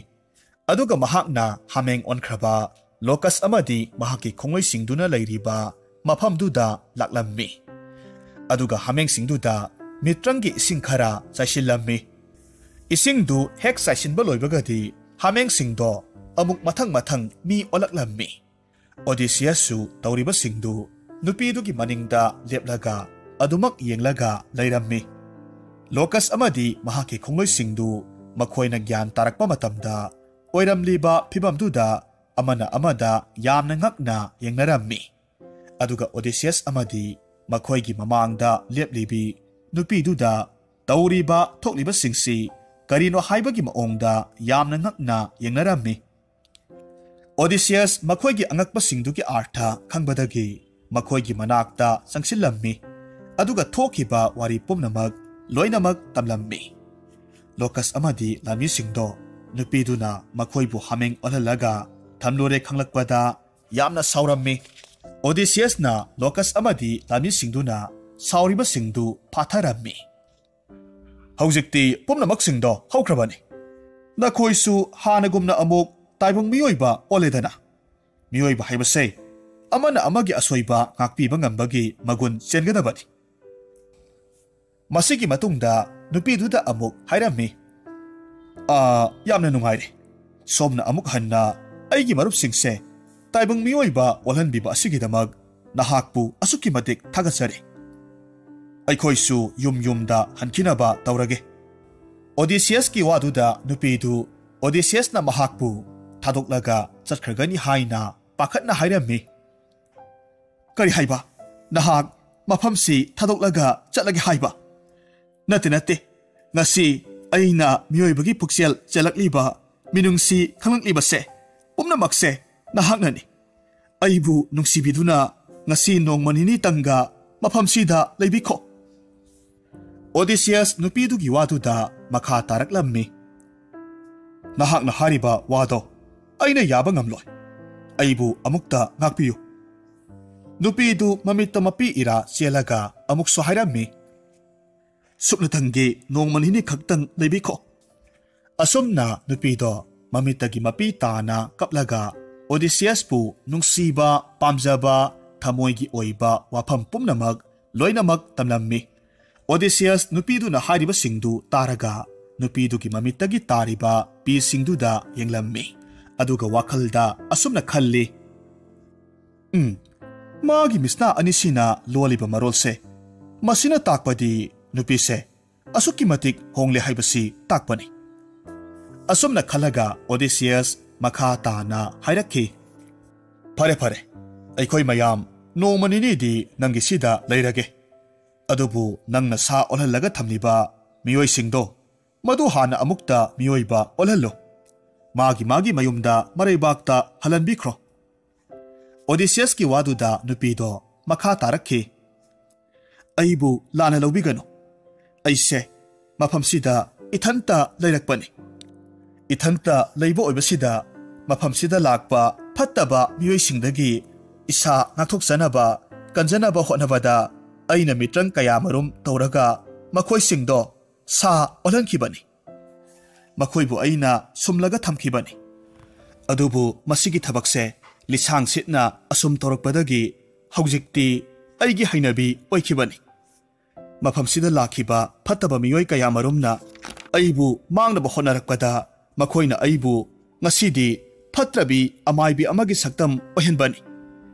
ꯑꯗꯨꯒ ꯃꯍꯥꯛꯅ ꯍꯥꯃꯦꯡ ꯑꯣꯟꯈ꯭ꯔꯕ ꯂꯣꯀꯁ ꯑꯃꯗꯤ ꯃꯍꯥꯛꯀꯤ ꯈꯣꯡꯂꯣꯏꯁꯤꯡꯗꯨꯅ ꯂꯩꯔꯤꯕ ꯃꯐꯝꯗꯨꯗ ꯂꯥꯛꯂꯝꯃꯤ꯫ ꯑꯗꯨꯒ ꯍꯥꯃꯦꯡꯁꯤꯡꯗꯨꯗ ꯃꯤꯇ꯭ꯔꯪꯒꯤ ꯏꯁꯤꯡ ꯈꯔ ꯆꯥꯏꯁꯤꯜꯂꯝꯃꯤ꯫ ꯏꯁꯤꯡꯗꯨ ꯍꯦꯛ ꯆꯥꯏꯁꯤꯟꯕ ꯂꯣꯏꯕꯒꯗꯤ ꯍꯥꯃꯦꯡꯁꯤꯡꯗꯣ ꯑꯃꯨꯛ ꯃꯊꯪ ꯃꯊꯪ ꯃꯤ ꯑꯣꯜꯂꯛꯂꯝꯃꯤ꯫ ꯑꯣꯗꯤꯁꯤꯌꯁꯁꯨ ꯇꯧꯔꯤꯕꯁꯤꯡꯗꯨ ꯅꯨꯄꯤꯗꯨꯒꯤ ꯃꯅꯤꯡꯗ ꯂꯦꯞꯂꯒ ꯑꯗꯨꯃꯛ ꯌꯦꯡꯂꯒ ꯂꯩꯔꯝꯃꯤ꯫ ꯂꯣꯀꯁ ꯑꯃꯗꯤ ꯃꯍꯥꯛꯀꯤ ꯈꯣꯡꯂꯣꯏꯁꯤꯡꯗꯨ ꯃꯈꯣꯏꯅ ꯒ꯭ꯌꯥꯟ ꯇꯥꯔꯛꯄ ꯃꯇꯝꯗ ꯑꯣꯏꯔꯝꯂꯤꯕ ꯐꯤꯚꯝꯗꯨꯗ ꯑꯃꯅ ꯑꯃꯗ ꯌꯥꯝꯅ ꯉꯛꯅ ꯌꯦꯡꯅꯔꯝꯃꯤ꯫ ꯑꯗꯨꯒ ꯑꯣꯗꯤꯁꯤꯌꯁ ꯑꯃꯗꯤ ꯃꯈꯣꯏꯒꯤ ꯃꯃꯥꯡꯗ ꯂꯦꯞꯂꯤꯕꯤ ꯅꯨꯄꯤꯗꯨꯗ ꯇꯧꯔꯤꯕ ꯊꯣꯛꯂꯤꯕꯁꯤꯡꯁꯤ ꯀꯔꯤꯅꯣ ꯍꯥꯏꯕꯒꯤ ꯃꯑꯣꯡꯗ ꯌꯥꯝꯅ ꯉꯛꯅ ꯌꯦꯡꯅꯔꯝꯃꯤ꯫ ꯑꯣꯗꯤꯁꯤꯌꯁ ꯃꯈꯣꯏꯒꯤ ꯑꯉꯛꯄꯁꯤꯡꯗꯨꯒꯤ ꯑꯥꯔꯊ ꯈꯪꯕꯗꯒꯤ ꯃꯈꯣꯏꯒꯤ ꯃꯅꯥꯛꯇ ꯆꯪꯁꯤꯜꯂꯝꯃꯤ, ꯑꯗꯨꯒ ꯊꯣꯛꯈꯤꯕ ꯋꯥꯔꯤ ꯄꯨꯝꯅꯃꯛ ꯂꯣꯏꯅꯃꯛ ꯇꯝꯂꯝꯃꯤ꯫ ꯂꯣꯀꯁ ꯑꯃꯗꯤ ꯂꯥꯟꯃꯤꯁꯤꯡꯗꯣ ꯅꯨꯄꯤꯗꯨꯅ ꯃꯈꯣꯏꯕꯨ ꯍꯥꯃꯦꯡ ꯑꯣꯜꯍꯜꯂꯒ ꯊꯝꯂꯨꯔꯦ ꯈꯪꯂꯛꯄꯗ ꯌꯥꯝꯅ ꯁꯥꯎꯔꯝꯃꯤ꯫ ꯑꯣꯗꯤꯁꯤꯌꯁꯅ ꯂꯣꯀꯁ ꯑꯃꯗꯤ ꯂꯥꯟꯃꯤꯁꯤꯡꯗꯨꯅ ꯁꯥꯎꯔꯤꯕꯁꯤꯡꯗꯨ ꯐꯥꯊꯔꯝꯃꯤ꯫ "ꯍꯧꯖꯤꯛꯇꯤ ꯄꯨꯝꯅꯃꯛꯁꯤꯡꯗꯣ ꯍꯧꯈ꯭ꯔꯕꯅꯤ꯫ ꯅꯈꯣꯏꯁꯨ ꯍꯥꯟꯅꯒꯨꯝꯅ ꯑꯃꯨꯛ ꯇꯥꯏꯕꯪ ꯃꯤꯑꯣꯏꯕ ꯑꯣꯜꯂꯦꯗꯅ꯫ ꯃꯤꯑꯣꯏꯕ ꯍꯥꯏꯕꯁꯦ ꯑꯃꯅ ꯑꯃꯒꯤ ꯑꯁꯣꯏꯕ ꯉꯥꯛꯄꯤꯕ ꯉꯝꯕꯒꯤ ꯃꯒꯨꯟ ꯆꯦꯟꯒꯗꯕꯅꯤ꯫" ꯃꯁꯤꯒꯤ ꯃꯇꯨꯡꯗ ꯅꯨꯄꯤꯗꯨꯗ ꯑꯃꯨꯛ ꯍꯥꯏꯔꯝꯃꯤ, "ꯑꯥ, ꯌꯥꯝꯅ ꯅꯨꯡꯉꯥꯏꯔꯦ꯫ ꯁꯣꯝꯅ ꯑꯃꯨꯛ ꯍꯟꯅ ꯑꯩꯒꯤ ꯃꯔꯨꯞꯁꯤꯡꯁꯦ ꯇꯥꯏꯕꯪ ꯃꯤꯑꯣꯏꯕ ꯑꯣꯜꯍꯟꯕꯤꯕ ꯑꯁꯤꯒꯤꯗꯃꯛ ꯅꯍꯥꯛꯄꯨ ꯑꯁꯨꯛꯀꯤ ꯃꯇꯤꯛ ꯊꯥꯒꯠꯆꯔꯤ꯫ ꯑꯩꯈꯣꯏꯁꯨ ꯌꯨꯝ ꯌꯨꯝꯗ ꯍꯟꯈꯤꯅꯕ ꯇꯧꯔꯒꯦ꯫ ꯑꯣꯗꯤꯁꯤꯌꯁꯀꯤ ꯋꯥꯗꯨꯗ ꯅꯨꯄꯤꯗꯨ ꯑꯣꯗꯤꯁꯤꯌꯁꯅ ꯃꯍꯥꯛꯄꯨ ꯊꯥꯗꯣꯛꯂꯒ ꯆꯠꯈ꯭ꯔꯒꯅꯤ ꯍꯥꯏꯅ ꯄꯥꯈꯠꯅ ꯍꯥꯏꯔꯝꯃꯤ꯫ "ꯀꯔꯤ ꯍꯥꯏꯕ? ꯅꯍꯥꯛ ꯃꯐꯝꯁꯤ ꯊꯥꯗꯣꯛꯂꯒ ꯆꯠꯂꯒꯦ ꯍꯥꯏꯕ?" "ꯅꯠꯇꯦ, ꯅꯠꯇꯦ꯫ ꯉꯁꯤ ꯑꯩꯅ ꯃꯤꯑꯣꯏꯕꯒꯤ ꯄꯨꯛꯆꯦꯜ ꯆꯦꯜꯂꯛꯂꯤꯕ, ꯃꯤꯅꯨꯡꯁꯤ ꯈꯪꯂꯛꯂꯤꯕꯁꯦ, ꯄꯨꯝꯅꯃꯛꯁꯦ ꯅꯍꯥꯛꯅꯅꯤ꯫ ꯑꯩꯕꯨ ꯅꯨꯡꯁꯤꯕꯤꯗꯨꯅ ꯉꯁꯤ ꯅꯣꯡꯃ ꯅꯤꯅꯤꯇꯪꯒ ꯃꯐꯝꯁꯤꯗ ꯂꯩꯕꯤꯈꯣ꯫" ꯑꯣꯗꯤꯁꯤꯌꯁ ꯅꯨꯄꯤꯗꯨꯒꯤ ꯋꯥꯗꯨꯗ ꯃꯈꯥ ꯇꯥꯔꯛꯂꯝꯃꯤ꯫ "ꯅꯍꯥꯛꯅ ꯍꯥꯏꯔꯤꯕ ꯋꯥꯗꯣ ꯑꯩꯅ ꯌꯥꯕ ꯉꯝꯂꯣꯏ꯫ ꯑꯩꯕꯨ ꯑꯃꯨꯛꯇ ꯉꯥꯛꯄꯤꯌꯨ꯫" ꯅꯨꯄꯤꯗꯨ ꯃꯃꯤꯠꯇ ꯃꯄꯤ ꯏꯔꯥ ꯆꯦꯜꯂꯒ ꯑꯃꯨꯛꯁꯨ ꯍꯥꯏꯔꯝꯃꯤ, "ꯁꯨꯞꯅꯇꯪꯒꯤ ꯅꯣꯡꯃ ꯅꯤꯅꯤ ꯈꯛꯇꯪ ꯂꯩꯕꯤꯈꯣ꯫" ꯑꯁꯨꯝꯅ ꯅꯨꯄꯤꯗꯣ ꯃꯃꯤꯠꯇꯒꯤ ꯃꯄꯤ ꯇꯥꯅ ꯀꯞꯂꯒ ꯑꯣꯗꯤꯁꯤꯌꯁꯄꯨ ꯅꯨꯡꯁꯤꯕ, ꯄꯥꯝꯖꯕ, ꯊꯃꯣꯏꯒꯤ ꯑꯣꯏꯕ ꯋꯥꯐꯝ ꯄꯨꯝꯅꯃꯛ ꯂꯣꯏꯅꯃꯛ ꯇꯝꯂꯝꯃꯤ꯫ ꯑꯣꯗꯤꯁꯤꯌꯁ ꯅꯨꯄꯤꯗꯨꯅ ꯍꯥꯏꯔꯤꯕꯁꯤꯡꯗꯨ ꯇꯥꯔꯒ ꯅꯨꯄꯤꯗꯨꯒꯤ ꯃꯃꯤꯠꯇꯒꯤ ꯇꯥꯔꯤꯕ ꯄꯤꯁꯤꯡꯗꯨꯗ ꯌꯦꯡꯂꯝꯃꯤ꯫ ꯑꯗꯨꯒ ꯋꯥꯈꯜꯗ ꯑꯁꯨꯝꯅ ꯈꯜꯂꯤ, "ꯎꯝ, ꯃꯥꯒꯤ ꯃꯤꯁꯅꯥ ꯑꯅꯤꯁꯤꯅ ꯂꯣꯜꯂꯤꯕ ꯃꯔꯣꯜꯁꯦ, ꯃꯁꯤꯅ ꯇꯥꯛꯄꯗꯤ ꯅꯨꯄꯤꯁꯦ ꯑꯁꯨꯛꯀꯤ ꯃꯇꯤꯛ ꯍꯣꯡꯂꯦ ꯍꯥꯏꯕꯁꯤ ꯇꯥꯛꯄꯅꯤ꯫" ꯑꯁꯨꯝꯅ ꯈꯜꯂꯒ ꯑꯣꯗꯤꯁꯤꯌꯁ ꯃꯈꯥ ꯇꯥꯅ ꯍꯥꯏꯔꯛꯈꯤ, "ꯐꯔꯦ, ꯐꯔꯦ, ꯑꯩꯈꯣꯏ ꯃꯌꯥꯝ ꯅꯣꯡꯃ ꯅꯤꯅꯤꯗꯤ ꯅꯪꯒꯤ ꯁꯤꯗ ꯂꯩꯔꯒꯦ꯫ ꯑꯗꯨꯕꯨ ꯅꯪꯅ ꯁꯥ ꯑꯣꯜꯍꯜꯂꯒ ꯊꯝꯂꯤꯕ ꯃꯤꯑꯣꯏꯁꯤꯡꯗꯣ, ꯃꯗꯨ ꯍꯥꯟꯅ ꯑꯃꯨꯛꯇ ꯃꯤꯑꯣꯏꯕ ꯑꯣꯜꯍꯜꯂꯨ꯫ ꯃꯥꯒꯤ ꯃꯥꯒꯤ ꯃꯌꯨꯝꯗ ꯃꯔꯩꯕꯥꯛꯇ ꯍꯜꯍꯟꯕꯤꯈ꯭ꯔꯣ꯫" ꯑꯣꯗꯤꯁꯤꯌꯁꯀꯤ ꯋꯥꯗꯨꯗ ꯅꯨꯄꯤꯗꯣ ꯃꯈꯥ ꯇꯥꯔꯛꯈꯤ, "ꯑꯩꯕꯨ ꯂꯥꯟꯅ ꯂꯧꯕꯤꯒꯅꯨ꯫ ꯑꯩꯁꯦ ꯃꯐꯝꯁꯤꯗ ꯏꯊꯟꯇ ꯂꯩꯔꯛꯄꯅꯤ꯫ ꯏꯊꯟꯇ ꯂꯩꯕ ꯑꯣꯏꯕꯁꯤꯗ ꯃꯐꯝꯁꯤꯗ ꯂꯥꯛꯄ ꯐꯠꯇꯕ ꯃꯤꯑꯣꯏꯁꯤꯡꯗꯒꯤ ꯏꯁꯥ ꯉꯥꯛꯊꯣꯛꯆꯅꯕ, ꯀꯟꯖꯅꯕ ꯍꯣꯠꯅꯕꯗ ꯑꯩꯅ ꯃꯤꯇ꯭ꯔꯪ ꯀꯌꯥꯃꯔꯨꯝ ꯇꯧꯔꯒ ꯃꯈꯣꯏꯁꯤꯡꯗꯣ ꯁꯥ ꯑꯣꯜꯍꯟꯈꯤꯕꯅꯤ꯫ ꯃꯈꯣꯏꯕꯨ ꯑꯩꯅ ꯁꯨꯝꯂꯒ ꯊꯝꯈꯤꯕꯅꯤ꯫ ꯑꯗꯨꯕꯨ ꯃꯁꯤꯒꯤ ꯊꯕꯛꯁꯦ ꯂꯤꯁꯥꯡ ꯁꯤꯠꯅ ꯑꯁꯨꯝ ꯇꯧꯔꯛꯄꯗꯒꯤ ꯍꯧꯖꯤꯛꯇꯤ ꯑꯩꯒꯤ ꯍꯩꯅꯕꯤ ꯑꯣꯏꯈꯤꯕꯅꯤ꯫ ꯃꯐꯝꯁꯤꯗ ꯂꯥꯛꯈꯤꯕ ꯐꯠꯇꯕ ꯃꯤꯑꯣꯏ ꯀꯌꯥꯃꯔꯨꯝꯅ ꯑꯩꯕꯨ ꯃꯥꯡꯅꯕ ꯍꯣꯠꯅꯔꯛꯄꯗ ꯃꯈꯣꯏꯅ ꯑꯩꯕꯨ ꯉꯁꯤꯗꯤ ꯐꯠꯇ꯭ꯔꯕꯤ ꯑꯃꯥꯏꯕꯤ ꯑꯃꯒꯤ ꯁꯛꯇꯝ ꯑꯣꯏꯍꯟꯕꯅꯤ꯫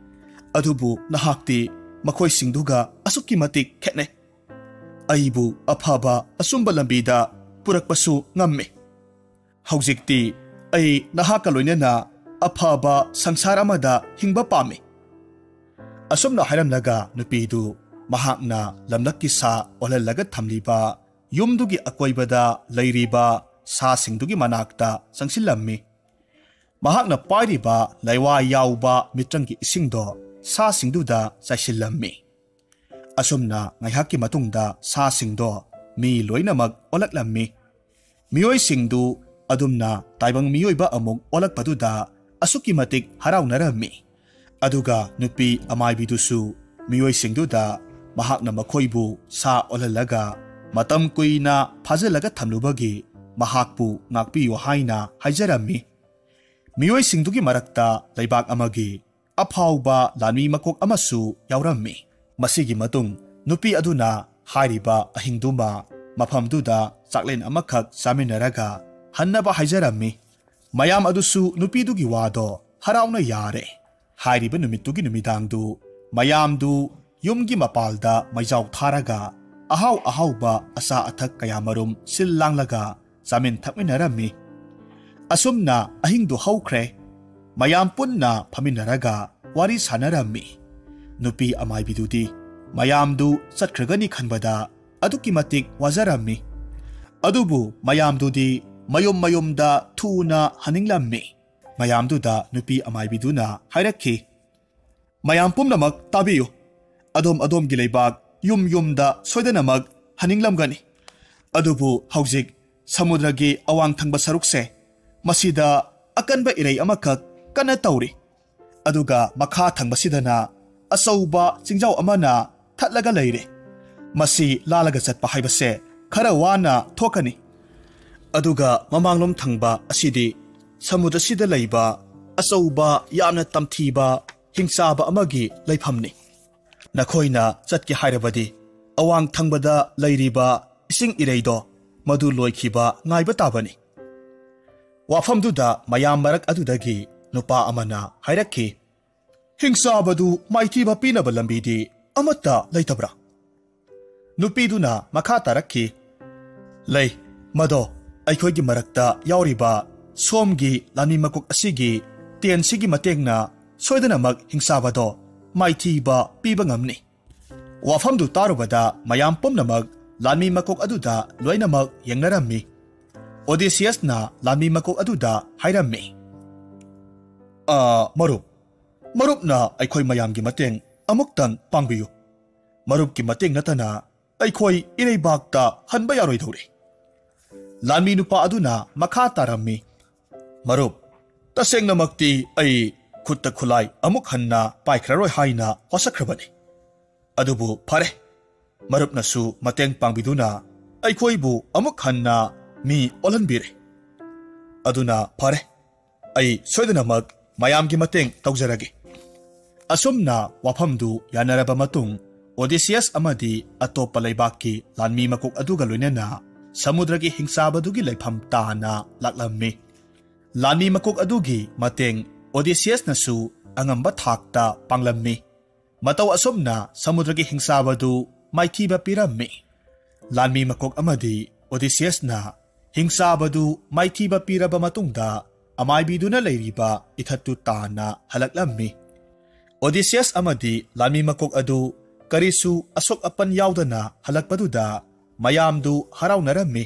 ꯑꯗꯨꯕꯨ ꯅꯍꯥꯛꯇꯤ ꯃꯈꯣꯏꯁꯤꯡꯗꯨꯒ ꯑꯁꯨꯛꯀꯤ ꯃꯇꯤꯛ ꯈꯦꯠꯅꯩ꯫ ꯑꯩꯕꯨ ꯑꯐꯕ ꯑꯆꯨꯝꯕ ꯂꯝꯕꯤꯗ ꯄꯨꯔꯛꯄꯁꯨ ꯉꯝꯃꯤ꯫ ꯍꯧꯖꯤꯛꯇꯤ ꯑꯩ ꯅꯍꯥꯛꯀ ꯂꯣꯏꯅꯅ ꯑꯐꯕ ꯁꯪꯁꯥꯔ ꯑꯃꯗ ꯍꯤꯡꯕ ꯄꯥꯝꯃꯤ꯫ ꯑꯁꯨꯝꯅ ꯍꯥꯏꯔꯝꯂꯒ ꯅꯨꯄꯤꯗꯨ ꯃꯍꯥꯛꯅ ꯂꯝꯂꯛꯀꯤ ꯁꯥ ꯑꯣꯜꯍꯜꯂꯒ ꯊꯝꯂꯤꯕ ꯌꯨꯝꯗꯨꯒꯤ ꯑꯀꯣꯏꯕꯗ ꯂꯩꯔꯤꯕ ꯁꯥꯁꯤꯡꯗꯨꯒꯤ ꯃꯅꯥꯛꯇ ꯆꯪꯁꯤꯜꯂꯝꯃꯤ꯫ ꯃꯍꯥꯛꯅ ꯄꯥꯏꯔꯤꯕ ꯂꯩꯋꯥ ꯌꯥꯎꯕ ꯃꯤꯇ꯭ꯔꯪꯒꯤ ꯏꯁꯤꯡꯗꯣ ꯁꯥꯁꯤꯡꯗꯨꯗ ꯆꯥꯏꯁꯤꯜꯂꯝꯃꯤ꯫ ꯑꯁꯨꯝꯅ ꯉꯥꯏꯍꯥꯛꯀꯤ ꯃꯇꯨꯡꯗ ꯁꯥꯁꯤꯡꯗꯣ ꯃꯤ ꯂꯣꯏꯅꯃꯛ ꯑꯣꯜꯂꯛꯂꯝꯃꯤ꯫ ꯃꯤꯑꯣꯏꯁꯤꯡꯗꯨ ꯑꯗꯨꯝꯅ ꯇꯥꯏꯕꯪ ꯃꯤꯑꯣꯏꯕ ꯑꯃꯨꯛ ꯑꯣꯜꯂꯛꯄꯗꯨꯗ ꯑꯁꯨꯛꯀꯤ ꯃꯇꯤꯛ ꯍꯔꯥꯎꯅꯔꯝꯃꯤ꯫ ꯑꯗꯨꯒ ꯅꯨꯄꯤ ꯑꯃꯥꯏꯕꯤꯗꯨꯁꯨ ꯃꯤꯑꯣꯏꯁꯤꯡꯗꯨꯗ ꯃꯍꯥꯛꯅ ꯃꯈꯣꯏꯕꯨ ꯁꯥ ꯑꯣꯜꯍꯜꯂꯒ ꯃꯇꯝ ꯀꯨꯏꯅ ꯐꯥꯖꯤꯜꯂꯒ ꯊꯝꯂꯨꯕꯒꯤ ꯃꯍꯥꯛꯄꯨ ꯉꯥꯛꯄꯤꯌꯨ ꯍꯥꯏꯅ ꯍꯥꯏꯖꯔꯝꯃꯤ꯫ ꯃꯤꯑꯣꯏꯁꯤꯡꯗꯨꯒꯤ ꯃꯔꯛꯇ ꯂꯩꯕꯥꯛ ꯑꯃꯒꯤ ꯑꯐꯥꯎꯕ ꯂꯥꯟꯃꯤ ꯃꯀꯣꯛ ꯑꯃꯁꯨ ꯌꯥꯎꯔꯝꯃꯤ꯫ ꯃꯁꯤꯒꯤ ꯃꯇꯨꯡ ꯅꯨꯄꯤ ꯑꯗꯨꯅ ꯍꯥꯏꯔꯤꯕ ꯑꯍꯤꯡꯗꯨꯃ ꯃꯐꯝꯗꯨꯗ ꯆꯥꯛꯂꯦꯟ ꯑꯃꯈꯛ ꯆꯥꯃꯤꯟꯅꯔꯒ ꯍꯟꯅꯕ ꯍꯥꯏꯖꯔꯝꯃꯤ꯫ ꯃꯌꯥꯝ ꯑꯗꯨꯁꯨ ꯅꯨꯄꯤꯗꯨꯒꯤ ꯋꯥꯗꯣ ꯍꯔꯥꯎꯅ ꯌꯥꯔꯦ꯫ ꯍꯥꯏꯔꯤꯕ ꯅꯨꯃꯤꯠꯇꯨꯒꯤ ꯅꯨꯃꯤꯗꯥꯡꯗꯨ ꯃꯌꯥꯝꯗꯨ ꯌꯨꯝꯒꯤ ꯃꯄꯥꯜꯗ ꯃꯩꯖꯥꯎ ꯊꯥꯔꯒ ꯑꯍꯥꯎ ꯑꯍꯥꯎꯕ ꯑꯆꯥ ꯑꯊꯛ ꯀꯌꯥꯃꯔꯨꯝ ꯁꯤꯜ ꯂꯥꯡꯂꯒ ꯆꯥꯃꯤꯟ ꯊꯛꯃꯤꯟꯅꯔꯝꯃꯤ꯫ ꯑꯁꯨꯝꯅ ꯑꯍꯤꯡꯗꯨ ꯍꯧꯈ꯭ꯔꯦ꯫ ꯃꯌꯥꯝ ꯄꯨꯟꯅ ꯐꯝꯃꯤꯟꯅꯔꯒ ꯋꯥꯔꯤ ꯁꯥꯟꯅꯔꯝꯃꯤ꯫ ꯅꯨꯄꯤ ꯑꯃꯥꯏꯕꯤꯗꯨꯗꯤ ꯃꯌꯥꯝꯗꯨ ꯆꯠꯈ꯭ꯔꯒꯅꯤ ꯈꯟꯕꯗ ꯑꯗꯨꯛꯀꯤ ꯃꯇꯤꯛ ꯋꯥꯖꯔꯝꯃꯤ꯫ ꯑꯗꯨꯕꯨ ꯃꯌꯥꯝꯗꯨꯗꯤ ꯃꯌꯨꯝ ꯃꯌꯨꯝꯗ ꯊꯨꯅ ꯍꯟꯅꯤꯡꯂꯝꯃꯤ꯫ ꯃꯌꯥꯝꯗꯨꯗ ꯅꯨꯄꯤ ꯑꯃꯥꯏꯕꯤꯗꯨꯅ ꯍꯥꯏꯔꯛꯈꯤ, "ꯃꯌꯥꯝ ꯄꯨꯝꯅꯃꯛ ꯇꯥꯕꯤꯌꯨ꯫ ꯑꯗꯣꯝ ꯑꯗꯣꯝꯒꯤ ꯂꯩꯕꯥꯛ ꯌꯨꯝ ꯌꯨꯝꯗ ꯁꯣꯏꯗꯅꯃꯛ ꯍꯟꯅꯤꯡꯂꯝꯒꯅꯤ꯫ ꯑꯗꯨꯕꯨ ꯍꯧꯖꯤꯛ ꯁꯃꯨꯗ꯭ꯔꯒꯤ ꯑꯋꯥꯡ ꯊꯪꯕ ꯁꯔꯨꯛꯁꯦ, ꯃꯁꯤꯗ ꯑꯀꯟꯕ ꯏꯔꯩ ꯑꯃꯈꯛ ꯀꯟꯅ ꯇꯧꯔꯤ꯫ ꯑꯗꯨꯒ ꯃꯈꯥ ꯊꯪꯕꯁꯤꯗꯅ ꯑꯆꯧꯕ ꯆꯤꯡꯖꯥꯎ ꯑꯃꯅ ꯊꯠꯂꯒ ꯂꯩꯔꯦ꯫ ꯃꯁꯤ ꯂꯥꯜꯂꯒ ꯆꯠꯄ ꯍꯥꯏꯕꯁꯦ ꯈꯔ ꯋꯥꯅ ꯊꯣꯛꯀꯅꯤ꯫ ꯑꯗꯨꯒ ꯃꯃꯥꯡꯂꯣꯝ ꯊꯪꯕ ꯑꯁꯤꯗꯤ ꯁꯃꯨꯗ꯭ꯔꯁꯤꯗ ꯂꯩꯕ ꯑꯆꯧꯕ, ꯌꯥꯝꯅ ꯇꯝꯊꯤꯕ ꯍꯤꯡꯆꯥꯕ ꯑꯃꯒꯤ ꯂꯩꯐꯝꯅꯤ꯫ ꯅꯈꯣꯏꯅ ꯆꯠꯀꯦ ꯍꯥꯏꯔꯕꯗꯤ ꯑꯋꯥꯡ ꯊꯪꯕꯗ ꯂꯩꯔꯤꯕ ꯏꯁꯤꯡ ꯏꯔꯩꯗꯣ, ꯃꯗꯨ ꯂꯣꯏꯈꯤꯕ ꯉꯥꯏꯕ ꯇꯥꯕꯅꯤ꯫" ꯋꯥꯐꯝꯗꯨꯗ ꯃꯌꯥꯝ ꯃꯔꯛ ꯑꯗꯨꯗꯒꯤ ꯅꯨꯄꯥ ꯑꯃꯅ ꯍꯥꯏꯔꯛꯈꯤ, "ꯍꯤꯡꯆꯥꯕꯗꯨ ꯃꯥꯏꯊꯤꯕ ꯄꯤꯅꯕ ꯂꯝꯕꯤꯗꯤ ꯑꯃꯠꯇ ꯂꯩꯇꯕ꯭ꯔꯥ?" ꯅꯨꯄꯤꯗꯨꯅ ꯃꯈꯥ ꯇꯥꯔꯛꯈꯤ, "ꯂꯩ, ꯃꯗꯣ ꯑꯩꯈꯣꯏꯒꯤ ꯃꯔꯛꯇ ꯌꯥꯎꯔꯤꯕ ꯁꯣꯝꯒꯤ ꯂꯥꯟꯃꯤ ꯃꯀꯣꯛ ꯑꯁꯤꯒꯤ ꯇꯦꯟꯁꯤꯒꯤ ꯃꯇꯦꯡꯅ ꯁꯣꯏꯗꯅꯃꯛ ꯍꯤꯡꯆꯥꯕꯗꯣ ꯃꯥꯏꯊꯤꯕ ꯄꯤꯕ ꯉꯝꯅꯤ꯫" ꯋꯥꯐꯝꯗꯨ ꯇꯥꯔꯨꯕꯗ ꯃꯌꯥꯝ ꯄꯨꯝꯅꯃꯛ ꯂꯥꯟꯃꯤ ꯃꯀꯣꯛ ꯑꯗꯨꯗ ꯂꯣꯏꯅꯃꯛ ꯌꯦꯡꯅꯔꯝꯃꯤ꯫ ꯑꯣꯗꯤꯁꯤꯌꯁꯅ ꯂꯥꯟꯃꯤ ꯃꯀꯣꯛ ꯑꯗꯨꯗ ꯍꯥꯏꯔꯝꯃꯤ, "ꯑ, ꯃꯔꯨꯞ, ꯃꯔꯨꯞꯅ ꯑꯩꯈꯣꯏ ꯃꯌꯥꯝꯒꯤ ꯃꯇꯦꯡ ꯑꯃꯨꯛꯇꯪ ꯄꯥꯡꯕꯤꯌꯨ꯫ ꯃꯔꯨꯞꯀꯤ ꯃꯇꯦꯡ ꯅꯠꯇꯅ ꯑꯩꯈꯣꯏ ꯏꯔꯩꯕꯥꯛꯇ ꯍꯟꯕ ꯌꯥꯔꯣꯏꯗꯧꯔꯦ꯫" ꯂꯥꯟꯃꯤ ꯅꯨꯄꯥ ꯑꯗꯨꯅ ꯃꯈꯥ ꯇꯥꯔꯝꯃꯤ, "ꯃꯔꯨꯞ, ꯇꯁꯦꯡꯅꯃꯛꯇꯤ ꯑꯩ ꯈꯨꯠꯇ ꯈꯨꯠꯂꯥꯏ ꯑꯃꯨꯛ ꯍꯟꯅ ꯄꯥꯏꯈ꯭ꯔꯔꯣꯏ ꯍꯥꯏꯅ ꯋꯥꯁꯛꯈ꯭ꯔꯕꯅꯤ꯫ ꯑꯗꯨꯕꯨ ꯐꯔꯦ, ꯃꯔꯨꯞꯅꯁꯨ ꯃꯇꯦꯡ ꯄꯥꯡꯕꯤꯗꯨꯅ ꯑꯩꯈꯣꯏꯕꯨ ꯑꯃꯨꯛ ꯍꯟꯅ ꯃꯤ ꯑꯣꯜꯍꯟꯕꯤꯔꯦ꯫ ꯑꯗꯨꯅ ꯐꯔꯦ, ꯑꯩ ꯁꯣꯏꯗꯅꯃꯛ ꯃꯌꯥꯝꯒꯤ ꯃꯇꯦꯡ ꯇꯧꯖꯔꯒꯦ꯫" ꯑꯁꯨꯝꯅ ꯋꯥꯐꯝꯗꯨ ꯌꯥꯅꯔꯕ ꯃꯇꯨꯡ, ꯑꯣꯗꯤꯁꯤꯌꯁ ꯑꯃꯗꯤ ꯑꯇꯣꯞꯄ ꯂꯩꯕꯥꯛꯀꯤ ꯂꯥꯟꯃꯤ ꯃꯀꯣꯛ ꯑꯗꯨꯒ ꯂꯣꯏꯅꯅ ꯁꯃꯨꯗ꯭ꯔꯒꯤ ꯍꯤꯡꯆꯥꯕꯗꯨꯒꯤ ꯂꯩꯐꯝ ꯇꯥꯅ ꯂꯥꯛꯂꯝꯃꯤ꯫ ꯂꯥꯟꯃꯤ ꯃꯀꯣꯛ ꯑꯗꯨꯒꯤ ꯃꯇꯦꯡ ꯑꯣꯗꯤꯁꯤꯌꯁꯅꯁꯨ ꯑꯉꯝꯕ ꯊꯥꯛꯇ ꯄꯥꯡꯂꯝꯃꯤ꯫ ꯃꯇꯧ ꯑꯁꯨꯝꯅ ꯁꯃꯨꯗ꯭ꯔꯒꯤ ꯍꯤꯡꯆꯥꯕꯗꯨ ꯃꯥꯏꯊꯤꯕ ꯄꯤꯔꯝꯃꯤ꯫ ꯂꯥꯟꯃꯤ ꯃꯀꯣꯛ ꯑꯃꯗꯤ ꯑꯣꯗꯤꯁꯤꯌꯁꯅ ꯍꯤꯡꯆꯥꯕꯗꯨ ꯃꯥꯏꯊꯤꯕ ꯄꯤꯔꯕ ꯃꯇꯨꯡꯗ, ꯑꯃꯥꯏꯕꯤꯗꯨꯅ ꯂꯩꯔꯤꯕ ꯏꯊꯠꯇꯨ ꯇꯥꯟꯅ ꯍꯜꯂꯛꯂꯝꯃꯤ꯫ ꯑꯣꯗꯤꯁꯤꯌꯁ ꯑꯃꯗꯤ ꯂꯥꯟꯃꯤ ꯃꯀꯣꯛ ꯑꯗꯨ ꯀꯔꯤꯁꯨ ꯑꯁꯣꯛ ꯑꯄꯟ ꯌꯥꯎꯗꯅ ꯍꯜꯂꯛꯄꯗꯨꯗ ꯃꯌꯥꯝꯗꯨ ꯍꯔꯥꯎꯅꯔꯝꯃꯤ꯫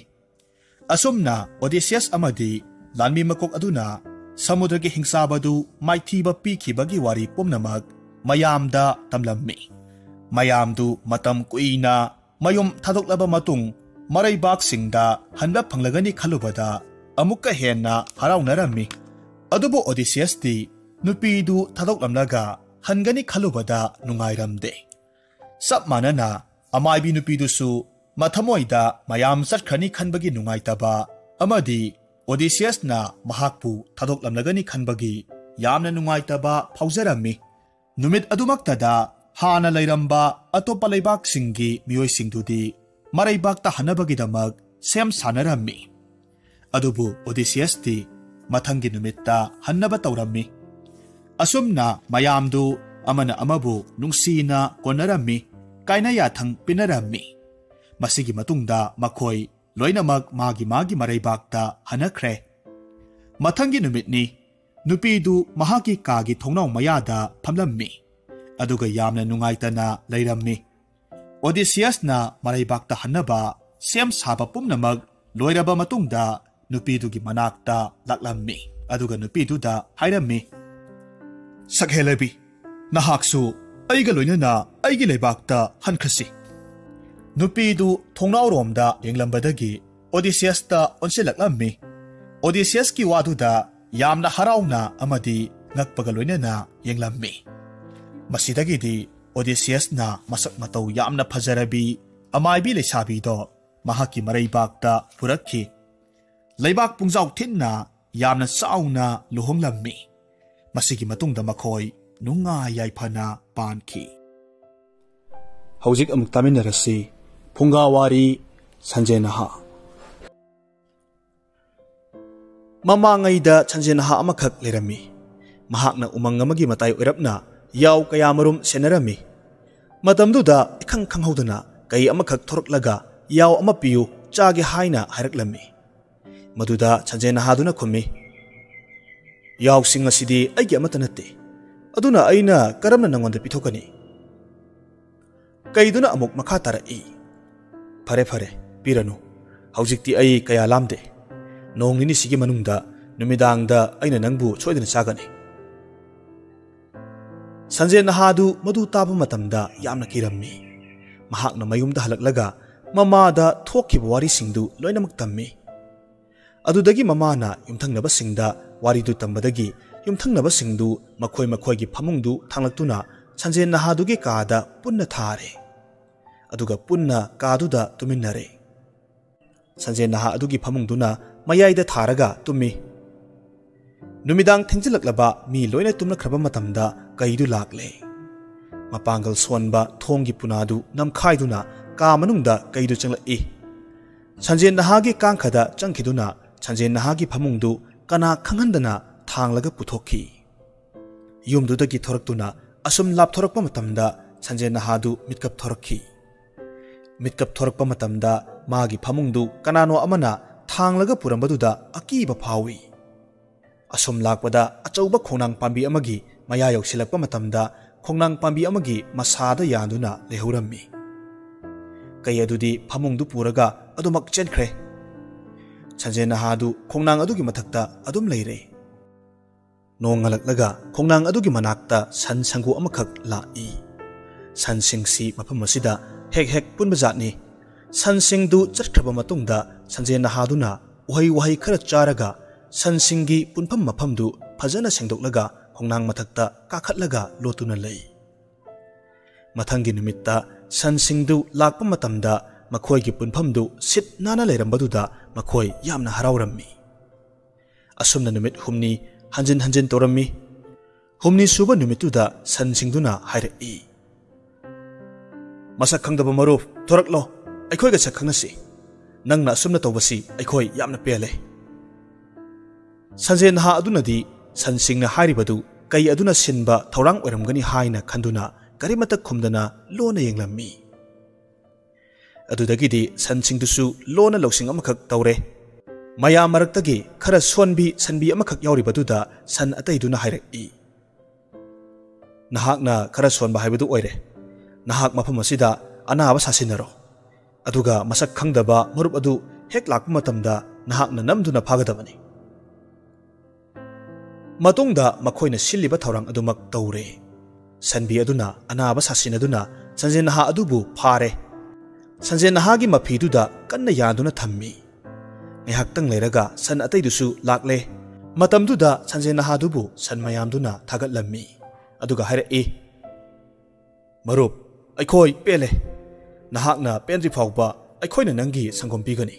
ꯑꯁꯨꯝꯅ ꯑꯣꯗꯤꯁꯤꯌꯁ ꯑꯃꯗꯤ ꯂꯥꯟꯃꯤ ꯃꯀꯣꯛ ꯑꯗꯨꯅ ꯁꯃꯨꯗ꯭ꯔꯒꯤ ꯍꯤꯡꯆꯥꯕꯗꯨ ꯃꯥꯏꯊꯤꯕ ꯄꯤꯈꯤꯕꯒꯤ ꯋꯥꯔꯤ ꯄꯨꯝꯅꯃꯛ ꯃꯌꯥꯝꯗ ꯇꯝꯂꯝꯃꯤ꯫ ꯃꯌꯥꯝꯗꯨ ꯃꯇꯝ ꯀꯨꯏꯅ ꯃꯌꯨꯝ ꯊꯥꯗꯣꯛꯂꯕ ꯃꯇꯨꯡ ꯃꯔꯩꯕꯥꯛꯁꯤꯡꯗ ꯍꯟꯕ ꯐꯪꯂꯒꯅꯤ ꯈꯜꯂꯨꯕꯗ ꯑꯃꯨꯛꯀ ꯍꯦꯟꯅ ꯍꯔꯥꯎꯅꯔꯝꯃꯤ꯫ ꯑꯗꯨꯕꯨ ꯑꯣꯗꯤꯁꯤꯌꯁꯇꯤ ꯅꯨꯄꯤꯗꯨ ꯊꯥꯗꯣꯛꯂꯝꯂꯒ ꯍꯟꯒꯅꯤ ꯈꯜꯂꯨꯕꯗ ꯅꯨꯡꯉꯥꯏꯔꯝꯗꯦ꯫ ꯆꯞ ꯃꯥꯟꯅꯅ ꯑꯃꯥꯏꯕꯤ ꯅꯨꯄꯤꯗꯨꯁꯨ ꯃꯊꯃꯣꯏꯗ ꯃꯌꯥꯝ ꯆꯠꯈ꯭ꯔꯅꯤ ꯈꯟꯕꯒꯤ ꯅꯨꯡꯉꯥꯏꯇꯕ ꯑꯃꯗꯤ ꯑꯣꯗꯤꯁꯤꯌꯁꯅ ꯃꯍꯥꯛꯄꯨ ꯊꯥꯗꯣꯛꯂꯝꯂꯒꯅꯤ ꯈꯟꯕꯒꯤ ꯌꯥꯝꯅ ꯅꯨꯡꯉꯥꯏꯇꯕ ꯐꯥꯎꯖꯔꯝꯃꯤ꯫ ꯅꯨꯃꯤꯠ ꯑꯗꯨꯃꯛꯇꯗ ꯍꯥꯟꯅ ꯂꯩꯔꯝꯕ ꯑꯇꯣꯞꯄ ꯂꯩꯕꯥꯛꯁꯤꯡꯒꯤ ꯃꯤꯑꯣꯏꯁꯤꯡꯗꯨꯗꯤ ꯃꯔꯩꯕꯥꯛꯇ ꯍꯟꯅꯕꯒꯤꯗꯃꯛ ꯁꯦꯝ ꯁꯥꯅꯔꯝꯃꯤ꯫ ꯑꯗꯨꯕꯨ ꯑꯣꯗꯤꯁꯤꯌꯁꯇꯤ ꯃꯊꯪꯒꯤ ꯅꯨꯃꯤꯠꯇ ꯍꯟꯅꯕ ꯇꯧꯔꯝꯃꯤ꯫ ꯑꯁꯨꯝꯅ ꯃꯌꯥꯝꯗꯨ ꯑꯃꯅ ꯑꯃꯕꯨ ꯅꯨꯡꯁꯤꯅ ꯀꯣꯟꯅꯔꯝꯃꯤ, ꯀꯥꯏꯅ ꯌꯥꯊꯪ ꯄꯤꯅꯔꯝꯃꯤ꯫ ꯃꯁꯤꯒꯤ ꯃꯇꯨꯡꯗ ꯃꯈꯣꯏ ꯂꯣꯏꯅꯃꯛ ꯃꯥꯒꯤ ꯃꯥꯒꯤ ꯃꯔꯩꯕꯥꯛꯇ ꯍꯟꯅꯈ꯭ꯔꯦ꯫ ꯃꯊꯪꯒꯤ ꯅꯨꯃꯤꯠꯅꯤ꯫ ꯅꯨꯄꯤꯗꯨ ꯃꯍꯥꯛꯀꯤ ꯀꯥꯒꯤ ꯊꯣꯡꯅꯥꯎ ꯃꯌꯥꯗ ꯐꯝꯂꯝꯃꯤ, ꯑꯗꯨꯒ ꯌꯥꯝꯅ ꯅꯨꯡꯉꯥꯏꯇꯅ ꯂꯩꯔꯝꯃꯤ꯫ ꯑꯣꯗꯤꯁꯤꯌꯁꯅ ꯃꯔꯩꯕꯥꯛꯇ ꯍꯟꯅꯕ ꯁꯦꯝ ꯁꯥꯕ ꯄꯨꯝꯅꯃꯛ ꯂꯣꯏꯔꯕ ꯃꯇꯨꯡꯗ ꯅꯨꯄꯤꯗꯨꯒꯤ ꯃꯅꯥꯛꯇ ꯂꯥꯛꯂꯝꯃꯤ, ꯑꯗꯨꯒ ꯅꯨꯄꯤꯗꯨꯗ ꯍꯥꯏꯔꯝꯃꯤ, "ꯁꯛꯍꯦꯜꯂꯕꯤ, ꯅꯍꯥꯛꯁꯨ ꯑꯩꯒ ꯂꯣꯏꯅꯅ ꯑꯩꯒꯤ ꯂꯩꯕꯥꯛꯇ ꯍꯟꯈ꯭ꯔꯁꯤ꯫" ꯅꯨꯄꯤꯗꯨ ꯊꯣꯡꯅꯥꯎꯔꯣꯝꯗ ꯌꯦꯡꯂꯝꯕꯗꯒꯤ ꯑꯣꯗꯤꯁꯤꯌꯁꯇ ꯑꯣꯟꯁꯤꯜꯂꯛꯂꯝꯃꯤ꯫ ꯑꯣꯗꯤꯁꯤꯌꯁꯀꯤ ꯋꯥꯗꯨꯗ ꯌꯥꯝꯅ ꯍꯔꯥꯎꯅ ꯑꯃꯗꯤ ꯉꯛꯄꯒ ꯂꯣꯏꯅꯅ ꯌꯦꯡꯂꯝꯃꯤ꯫ ꯃꯁꯤꯗꯒꯤꯗꯤ ꯑꯣꯗꯤꯁꯤꯌꯁꯅ ꯃꯁꯛ ꯃꯇꯧ ꯌꯥꯝꯅ ꯐꯖꯔꯕꯤ ꯑꯃꯥꯏꯕꯤ ꯂꯩꯁꯥꯕꯤꯗꯣ ꯃꯍꯥꯛꯀꯤ ꯃꯔꯩꯕꯥꯛꯇ ꯄꯨꯔꯛꯈꯤ꯫ ꯂꯩꯕꯥꯛ ꯄꯨꯡꯖꯥꯎ ꯊꯤꯟꯅ ꯌꯥꯝꯅ ꯆꯥꯎꯅ ꯂꯨꯍꯣꯡꯂꯝꯃꯤ꯫ ꯃꯁꯤꯒꯤ ꯃꯇꯨꯡꯗ ꯃꯈꯣꯏ ꯅꯨꯡꯉꯥꯏ ꯌꯥꯏꯐꯅ ꯄꯥꯟꯈꯤ꯫ ꯍꯧꯖꯤꯛ ꯑꯃꯨꯛ ꯇꯥꯃꯤꯟꯅꯔꯁꯤ꯫ ꯐꯨꯡꯒꯥꯋꯥꯔꯤ ꯁꯟꯖꯦꯟꯅꯍꯥ꯫ ꯃꯃꯥꯡꯉꯩꯗ ꯁꯟꯖꯦꯟꯅꯍꯥ ꯑꯃꯈꯛ ꯂꯩꯔꯝꯃꯤ꯫ ꯃꯍꯥꯛꯅ ꯎꯃꯪ ꯑꯃꯒꯤ ꯃꯇꯥꯏ ꯑꯣꯏꯔꯞꯅ ꯌꯥꯎ ꯀꯌꯥ ꯃꯔꯨꯝ ꯁꯦꯟꯅꯔꯝꯃꯤ꯫ ꯃꯇꯝꯗꯨꯗ ꯏꯈꯪ ꯈꯪꯍꯧꯗꯅ ꯀꯩ ꯑꯃꯈꯛ ꯊꯣꯔꯛꯂꯒ, "ꯌꯥꯎ ꯑꯃ ꯄꯤꯌꯨ, ꯆꯥꯒꯦ" ꯍꯥꯏꯅ ꯍꯥꯏꯔꯛꯂꯝꯃꯤ꯫ ꯃꯗꯨꯗ ꯁꯟꯖꯦꯟꯅꯍꯥꯗꯨꯅ ꯈꯨꯝꯃꯤ, "ꯌꯥꯎꯁꯤꯡ ꯑꯁꯤꯗꯤ ꯑꯩꯒꯤ ꯑꯃꯠꯇ ꯅꯠꯇꯦ, ꯑꯗꯨꯅ ꯑꯩꯅ ꯀꯔꯝꯅ ꯅꯉꯣꯟꯗ ꯄꯤꯊꯣꯛꯀꯅꯤ?" ꯀꯩꯗꯨꯅ ꯑꯃꯨꯛ ꯃꯈꯥ ꯇꯥꯔꯛꯏ, "ꯐꯔꯦ, ꯐꯔꯦ, ꯄꯤꯔꯅꯨ꯫ ꯍꯧꯖꯤꯛꯇꯤ ꯑꯩ ꯀꯌꯥ ꯂꯥꯝꯗꯦ꯫ ꯅꯣꯡ ꯅꯤꯅꯤꯁꯤꯒꯤ ꯃꯅꯨꯡꯗ ꯅꯨꯃꯤꯗꯥꯡꯗ ꯑꯩꯅ ꯅꯪꯕꯨ ꯁꯣꯏꯗꯅ ꯆꯥꯒꯅꯤ꯫" ꯁꯟꯖꯦꯟꯅꯍꯥꯗꯨ ꯃꯗꯨ ꯇꯥꯕ ꯃꯇꯝꯗ ꯌꯥꯝꯅ ꯀꯤꯔꯝꯃꯤ꯫ ꯃꯍꯥꯛꯅ ꯃꯌꯨꯝꯗ ꯍꯜꯂꯛꯂꯒ ꯃꯃꯥꯗ ꯊꯣꯛꯈꯤꯕ ꯋꯥꯔꯤꯁꯤꯡꯗꯨ ꯂꯣꯏꯅꯃꯛ ꯇꯝꯃꯤ꯫ ꯑꯗꯨꯗꯒꯤ ꯃꯃꯥꯅ ꯌꯨꯝꯊꯪꯅꯕꯁꯤꯡꯗ ꯋꯥꯔꯤꯗꯨ ꯇꯝꯕꯗꯒꯤ ꯌꯨꯝꯊꯪꯅꯕꯁꯤꯡꯗꯨ ꯃꯈꯣꯏ ꯃꯈꯣꯏꯒꯤ ꯐꯃꯨꯡꯗꯨ ꯊꯥꯡꯂꯛꯇꯨꯅ ꯁꯟꯖꯦꯟꯅꯍꯥꯗꯨꯒꯤ ꯀꯥꯗ ꯄꯨꯟꯅ ꯊꯥꯔꯦ꯫ ꯑꯗꯨꯒ ꯄꯨꯟꯅ ꯀꯥꯗꯨꯗ ꯇꯨꯃꯤꯟꯅꯔꯦ꯫ ꯁꯟꯖꯦꯟꯅꯍꯥ ꯑꯗꯨꯒꯤ ꯐꯃꯨꯡꯗꯨꯅ ꯃꯌꯥꯏꯗ ꯊꯥꯔꯒ ꯇꯨꯝꯃꯤ꯫ ꯅꯨꯃꯤꯗꯥꯡ ꯊꯦꯡꯖꯤꯜꯂꯛꯂꯕ, ꯃꯤ ꯂꯣꯏꯅ ꯇꯨꯝꯅꯈ꯭ꯔꯕ ꯃꯇꯝꯗ ꯀꯩꯗꯨ ꯂꯥꯛꯂꯦ꯫ ꯃꯄꯥꯡꯒꯜ ꯁꯣꯟꯕ ꯊꯣꯡꯒꯤ ꯄꯨꯅꯥꯗꯨ ꯅꯝꯈꯥꯏꯗꯨꯅ ꯀꯥ ꯃꯅꯨꯡꯗ ꯀꯩꯗꯨ ꯆꯪꯂꯛꯏ꯫ ꯁꯟꯖꯦꯟꯅꯍꯥꯒꯤ ꯀꯥꯡꯈꯗ ꯆꯪꯈꯤꯗꯨꯅ ꯁꯟꯖꯦꯟꯅꯍꯥꯒꯤ ꯐꯃꯨꯡꯗꯨ ꯀꯅꯥ ꯈꯪꯍꯟꯗꯅ ꯊꯥꯡꯂꯒ ꯄꯨꯊꯣꯛꯈꯤ꯫ ꯌꯨꯝꯗꯨꯗꯒꯤ ꯊꯣꯔꯛꯇꯨꯅ ꯑꯁꯨꯝ ꯂꯥꯞꯊꯣꯔꯛꯄ ꯃꯇꯝꯗ ꯁꯟꯖꯦꯟ ꯅꯍꯥꯗꯨ ꯃꯤꯠꯀꯞ ꯊꯣꯔꯛꯈꯤ꯫ ꯃꯤꯠꯀꯞ ꯊꯣꯔꯛꯄ ꯃꯇꯝꯗ ꯃꯥꯒꯤ ꯐꯃꯨꯡꯗꯨ ꯀꯅꯥꯅꯣ ꯑꯃꯅ ꯊꯥꯡꯂꯒ ꯄꯨꯔꯝꯕꯗꯨꯗ ꯑꯀꯤꯕ ꯐꯥꯎꯏ꯫ ꯑꯁꯨꯝ ꯂꯥꯛꯄꯗ ꯑꯆꯧꯕ ꯈꯣꯡꯅꯥꯡ ꯄꯥꯝꯕꯤ ꯑꯃꯒꯤ ꯃꯌꯥ ꯌꯧꯁꯤꯜꯂꯛꯄ ꯃꯇꯝꯗ ꯈꯣꯡꯅꯥꯡ ꯄꯥꯝꯕꯤ ꯑꯃꯒꯤ ꯃꯁꯥꯗ ꯌꯥꯟꯗꯨꯅ ꯂꯩꯍꯧꯔꯝꯃꯤ꯫ ꯀꯩ ꯑꯗꯨꯗꯤ ꯐꯃꯨꯡꯗꯨ ꯄꯨꯔꯒ ꯑꯗꯨꯃꯛ ꯆꯦꯟꯈ꯭ꯔꯦ꯫ ꯁꯟꯖꯦꯟ ꯅꯍꯥꯗꯨ ꯈꯣꯡꯅꯥꯡ ꯑꯗꯨꯒꯤ ꯃꯊꯛꯇ ꯑꯗꯨꯝ ꯂꯩꯔꯦ꯫ ꯅꯣꯡ ꯉꯜꯂꯛꯂꯒ ꯈꯣꯡꯅꯥꯡ ꯑꯗꯨꯒꯤ ꯃꯅꯥꯛꯇ ꯁꯟ ꯁꯪꯒꯨ ꯑꯃꯈꯛ ꯂꯥꯛꯏ꯫ ꯁꯟꯁꯤꯡꯁꯤ ꯃꯐꯝ ꯑꯁꯤꯗ ꯍꯦꯛ ꯍꯦꯛ ꯄꯨꯟꯕ ꯖꯥꯠꯅꯤ꯫ ꯁꯟꯁꯤꯡꯗꯨ ꯆꯠꯈ꯭ꯔꯕ ꯃꯇꯨꯡꯗ ꯁꯟꯖꯦꯟ ꯅꯍꯥꯗꯨꯅ ꯎꯍꯩ ꯋꯥꯍꯩ ꯈꯔ ꯆꯥꯔꯒ ꯁꯟꯁꯤꯡꯒꯤ ꯄꯨꯟꯐꯝ ꯃꯐꯝꯗꯨ ꯐꯖꯅ ꯁꯦꯡꯗꯣꯛꯂꯒ ꯈꯣꯡꯅꯥꯡ ꯃꯊꯛꯇ ꯀꯥꯈꯠꯂꯒ ꯂꯣꯠꯇꯨꯅ ꯂꯩ꯫ ꯃꯊꯪꯒꯤ ꯅꯨꯃꯤꯠꯇ ꯁꯟꯁꯤꯡꯗꯨ ꯂꯥꯛꯄ ꯃꯇꯝꯗ ꯃꯈꯣꯏꯒꯤ ꯄꯨꯟꯐꯝꯗꯨ ꯁꯤꯠ ꯅꯥꯟꯅ ꯂꯩꯔꯝꯕꯗꯨꯗ ꯃꯈꯣꯏ ꯌꯥꯝꯅ ꯍꯔꯥꯎꯔꯝꯃꯤ꯫ ꯑꯁꯨꯝꯅ ꯅꯨꯃꯤꯠ ꯍꯨꯝꯅꯤ ꯍꯟꯖꯤꯟ ꯍꯟꯖꯤꯟ ꯇꯧꯔꯝꯃꯤ꯫ ꯍꯨꯝꯅꯤ ꯁꯨꯕ ꯅꯨꯃꯤꯠꯇꯨꯗ ꯁꯟꯁꯤꯡꯗꯨꯅ ꯍꯥꯏꯔꯛꯏ, "ꯃꯁꯛ ꯈꯪꯗꯕ ꯃꯔꯨꯞ, ꯊꯣꯔꯛꯂꯣ, ꯑꯩꯈꯣꯏꯒ ꯁꯛ ꯈꯪꯅꯁꯤ꯫ ꯅꯪꯅ ꯑꯁꯨꯝꯅ ꯇꯧꯕꯁꯤ ꯑꯩꯈꯣꯏ ꯌꯥꯝꯅ ꯄꯦꯜꯂꯦ꯫" ꯁꯟꯖꯦꯟ ꯅꯍꯥ ꯑꯗꯨꯅꯗꯤ ꯁꯟꯁꯤꯡꯅ ꯍꯥꯏꯔꯤꯕꯗꯨ ꯀꯩ ꯑꯗꯨꯅ ꯁꯤꯟꯕ ꯊꯧꯔꯥꯡ ꯑꯣꯏꯔꯝꯒꯅꯤ ꯍꯥꯏꯅ ꯈꯟꯗꯨꯅ ꯀꯔꯤꯃꯇ ꯈꯨꯝꯗꯅ ꯂꯣꯟꯅ ꯌꯦꯡꯂꯝꯃꯤ꯫ ꯑꯗꯨꯗꯒꯤꯗꯤ ꯁꯟꯁꯤꯡꯗꯨꯁꯨ ꯂꯣꯟꯅ ꯂꯧꯁꯤꯡ ꯑꯃꯈꯛ ꯇꯧꯔꯦ꯫ ꯃꯌꯥꯝ ꯃꯔꯛꯇꯒꯤ ꯈꯔ ꯁꯣꯟꯕꯤ ꯁꯟꯕꯤ ꯑꯃꯈꯛ ꯌꯥꯎꯔꯤꯕꯗꯨꯗ ꯁꯟ ꯑꯇꯩꯗꯨꯅ ꯍꯥꯏꯔꯛꯏ, "ꯅꯍꯥꯛꯅ ꯈꯔ ꯁꯣꯟꯕ ꯍꯥꯏꯕꯗꯨ ꯑꯣꯏꯔꯦ꯫ ꯅꯍꯥꯛ ꯃꯐꯝ ꯑꯁꯤꯗ ꯑꯅꯥꯕ ꯁꯥꯁꯤꯟꯅꯔꯣ꯫ ꯑꯗꯨꯒ ꯃꯁꯛ ꯈꯪꯗꯕ ꯃꯔꯨꯞ ꯑꯗꯨ ꯍꯦꯛ ꯂꯥꯛꯄ ꯃꯇꯝꯗ ꯅꯍꯥꯛꯅ ꯅꯝꯗꯨꯅ ꯐꯥꯒꯗꯕꯅꯤ꯫" ꯃꯇꯨꯡꯗ ꯃꯈꯣꯏꯅ ꯁꯤꯜꯂꯤꯕ ꯊꯧꯔꯥꯡ ꯑꯗꯨꯃꯛ ꯇꯧꯔꯦ꯫ ꯁꯟꯕꯤ ꯑꯗꯨꯅ ꯑꯅꯥꯕ ꯁꯥꯁꯤꯟꯅꯗꯨꯅ ꯁꯟꯖꯦꯟ ꯅꯍꯥ ꯑꯗꯨꯕꯨ ꯐꯥꯔꯦ꯫ ꯁꯟꯖꯦꯟ ꯅꯍꯥꯒꯤ ꯃꯐꯤꯗꯨꯗ ꯀꯟꯅ ꯌꯥꯟꯗꯨꯅ ꯊꯝꯃꯤ꯫ ꯉꯥꯏꯍꯥꯛꯇꯪ ꯂꯩꯔꯒ ꯁꯟ ꯑꯇꯩꯗꯨꯁꯨ ꯂꯥꯛꯂꯦ꯫ ꯃꯇꯝꯗꯨꯗ ꯁꯟꯖꯦꯟ ꯅꯍꯥꯗꯨꯕꯨ ꯁꯟ ꯃꯌꯥꯝꯗꯨꯅ ꯊꯥꯒꯠꯂꯝꯃꯤ꯫ ꯑꯗꯨꯒ ꯍꯥꯏꯔꯛꯏ, "ꯃꯔꯨꯞ, ꯑꯩꯈꯣꯏ ꯄꯦꯜꯂꯦ꯫ ꯅꯍꯥꯛꯅ ꯄꯦꯟꯗ꯭ꯔꯤ ꯐꯥꯎꯕ ꯑꯩꯈꯣꯏꯅ ꯅꯪꯒꯤ ꯁꯪꯒꯣꯝ ꯄꯤꯒꯅꯤ꯫"